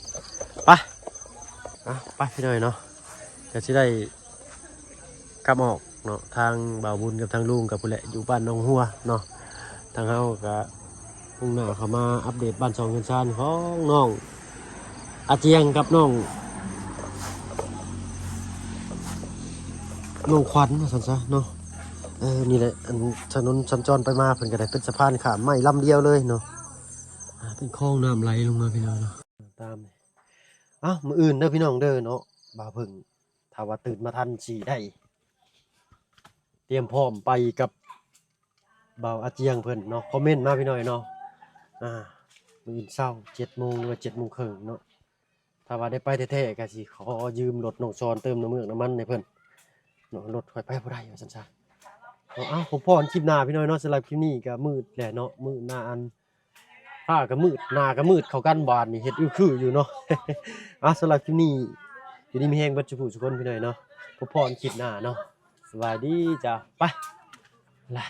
ໄປ ເອົາ ໄປພີ່ນ້ອງເນາະ. ກໍຊິໄດ້ກັບອອກເນາະ. ທາງບ່າວບຸນກັບທາງລຸງກໍພຸ້ນແຫຼະ ຢູ່ບ້ານໜອງຫົວເນາະ. ທາງເຮົາກໍມຸ່ງໜ້າເຂົ້າມາອັບເດດບ້ານຊ່ອງເຮືອນຊານຂອງນ້ອງອາຈຽງກັບນ້ອງ ນ້ອງຂວັນວ່າຊັ້ນຊະເນາະ. ເອີ ນີ້ແຫຼະ ອັນຖະໜົນສັນຈອນໄປມາເພິ່ນກໍໄດ້ເປັນສະພານຂ້າມໄມ້ລຳດຽວເລີຍເນາະ. ອ່າ ເປັນຄອງນ້ຳໄຫຼລົງມາພີ່ນ້ອງເນາະ. ຕາມ ເອົ້າ ມື້ອື່ນເດີພີ່ນ້ອງເດີເນາະ. ບ່າວເຜິ້ງ ຖ້າວ່າຕື່ນມາທັນຊິໄດ້ຕຽມພ້ອມໄປກັບບ່າວອາຈຽງເພິ່ນເນາະ. ຄອມເມັນມາພີ່ນ້ອງເນາະ. ອ່າ ມື້ອື່ນເຊົ້າເຈັດໂມງ ຫຼືວ່າເຈັດໂມງເຄິ່ງເນາະ. ຖ້າວ່າໄດ້ໄປແທ້ໆ ກໍຊິຂໍຢືມລົດນ້ອງຊອນເຕີມນ້ຳເມືອກນ້ຳມັນໃຫ້ເພິ່ນເນາະ. ລົດຂ້ອຍໄປບໍ່ໄດ້ວ່າຊັ້ນຊະເນາະ. ເອົາ ພົບພໍ້ຄລິບໜ້າພີ່ນ້ອງເນາະ. ສຳລັບຄລິບນີ້ກໍມືດແຫຼະເນາະ ມື້ໜ້າອັນ ຟ້າກໍມືດ ໜ້າກໍມືດເຂົ້າກັນ ບາດນີ້ເຮັດອຶຄືຢູ່ເນາະ. ອ່າ ສຳລັບຄລິບນີ້ ຢູ່ດີມີແຮງເບິດສູ່ຜູ້ສູ່ຄົນພີ່ນ້ອງເນາະ. ພົບພໍ້ຄລິບໜ້າເນາະ. ສະບາຍດີເຈົ້າ. ໄປລະ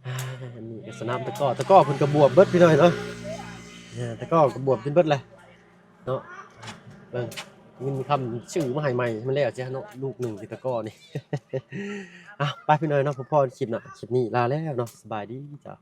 ອ່າ ອັນນີ້ກໍສະໜາມຕະກ້ອ ຕະກ້ອເພິ່ນກໍບວບເບິດພີ່ນ້ອງເນາະ. ເອີ ຕະກ້ອກໍບວບຈົນເບິດແຫຼະເນາະ. ເບິ່ງ ເງິນຄຳຊື້ມາໃຫ້ໃໝ່ໃຫ້ມັນແລ້ວເສຍເນາະ. ລູກໜຶ່ງທີ່ຕະກ້ນີ້. ອ່ະ ໄປພີ່ນ້ອງເນາະ. ພໍ້ໆຄລິບໜ້າ ຄລິບນີ້ລາແລ້ວເນາະ. ສະບາຍດີເຈົ້າ.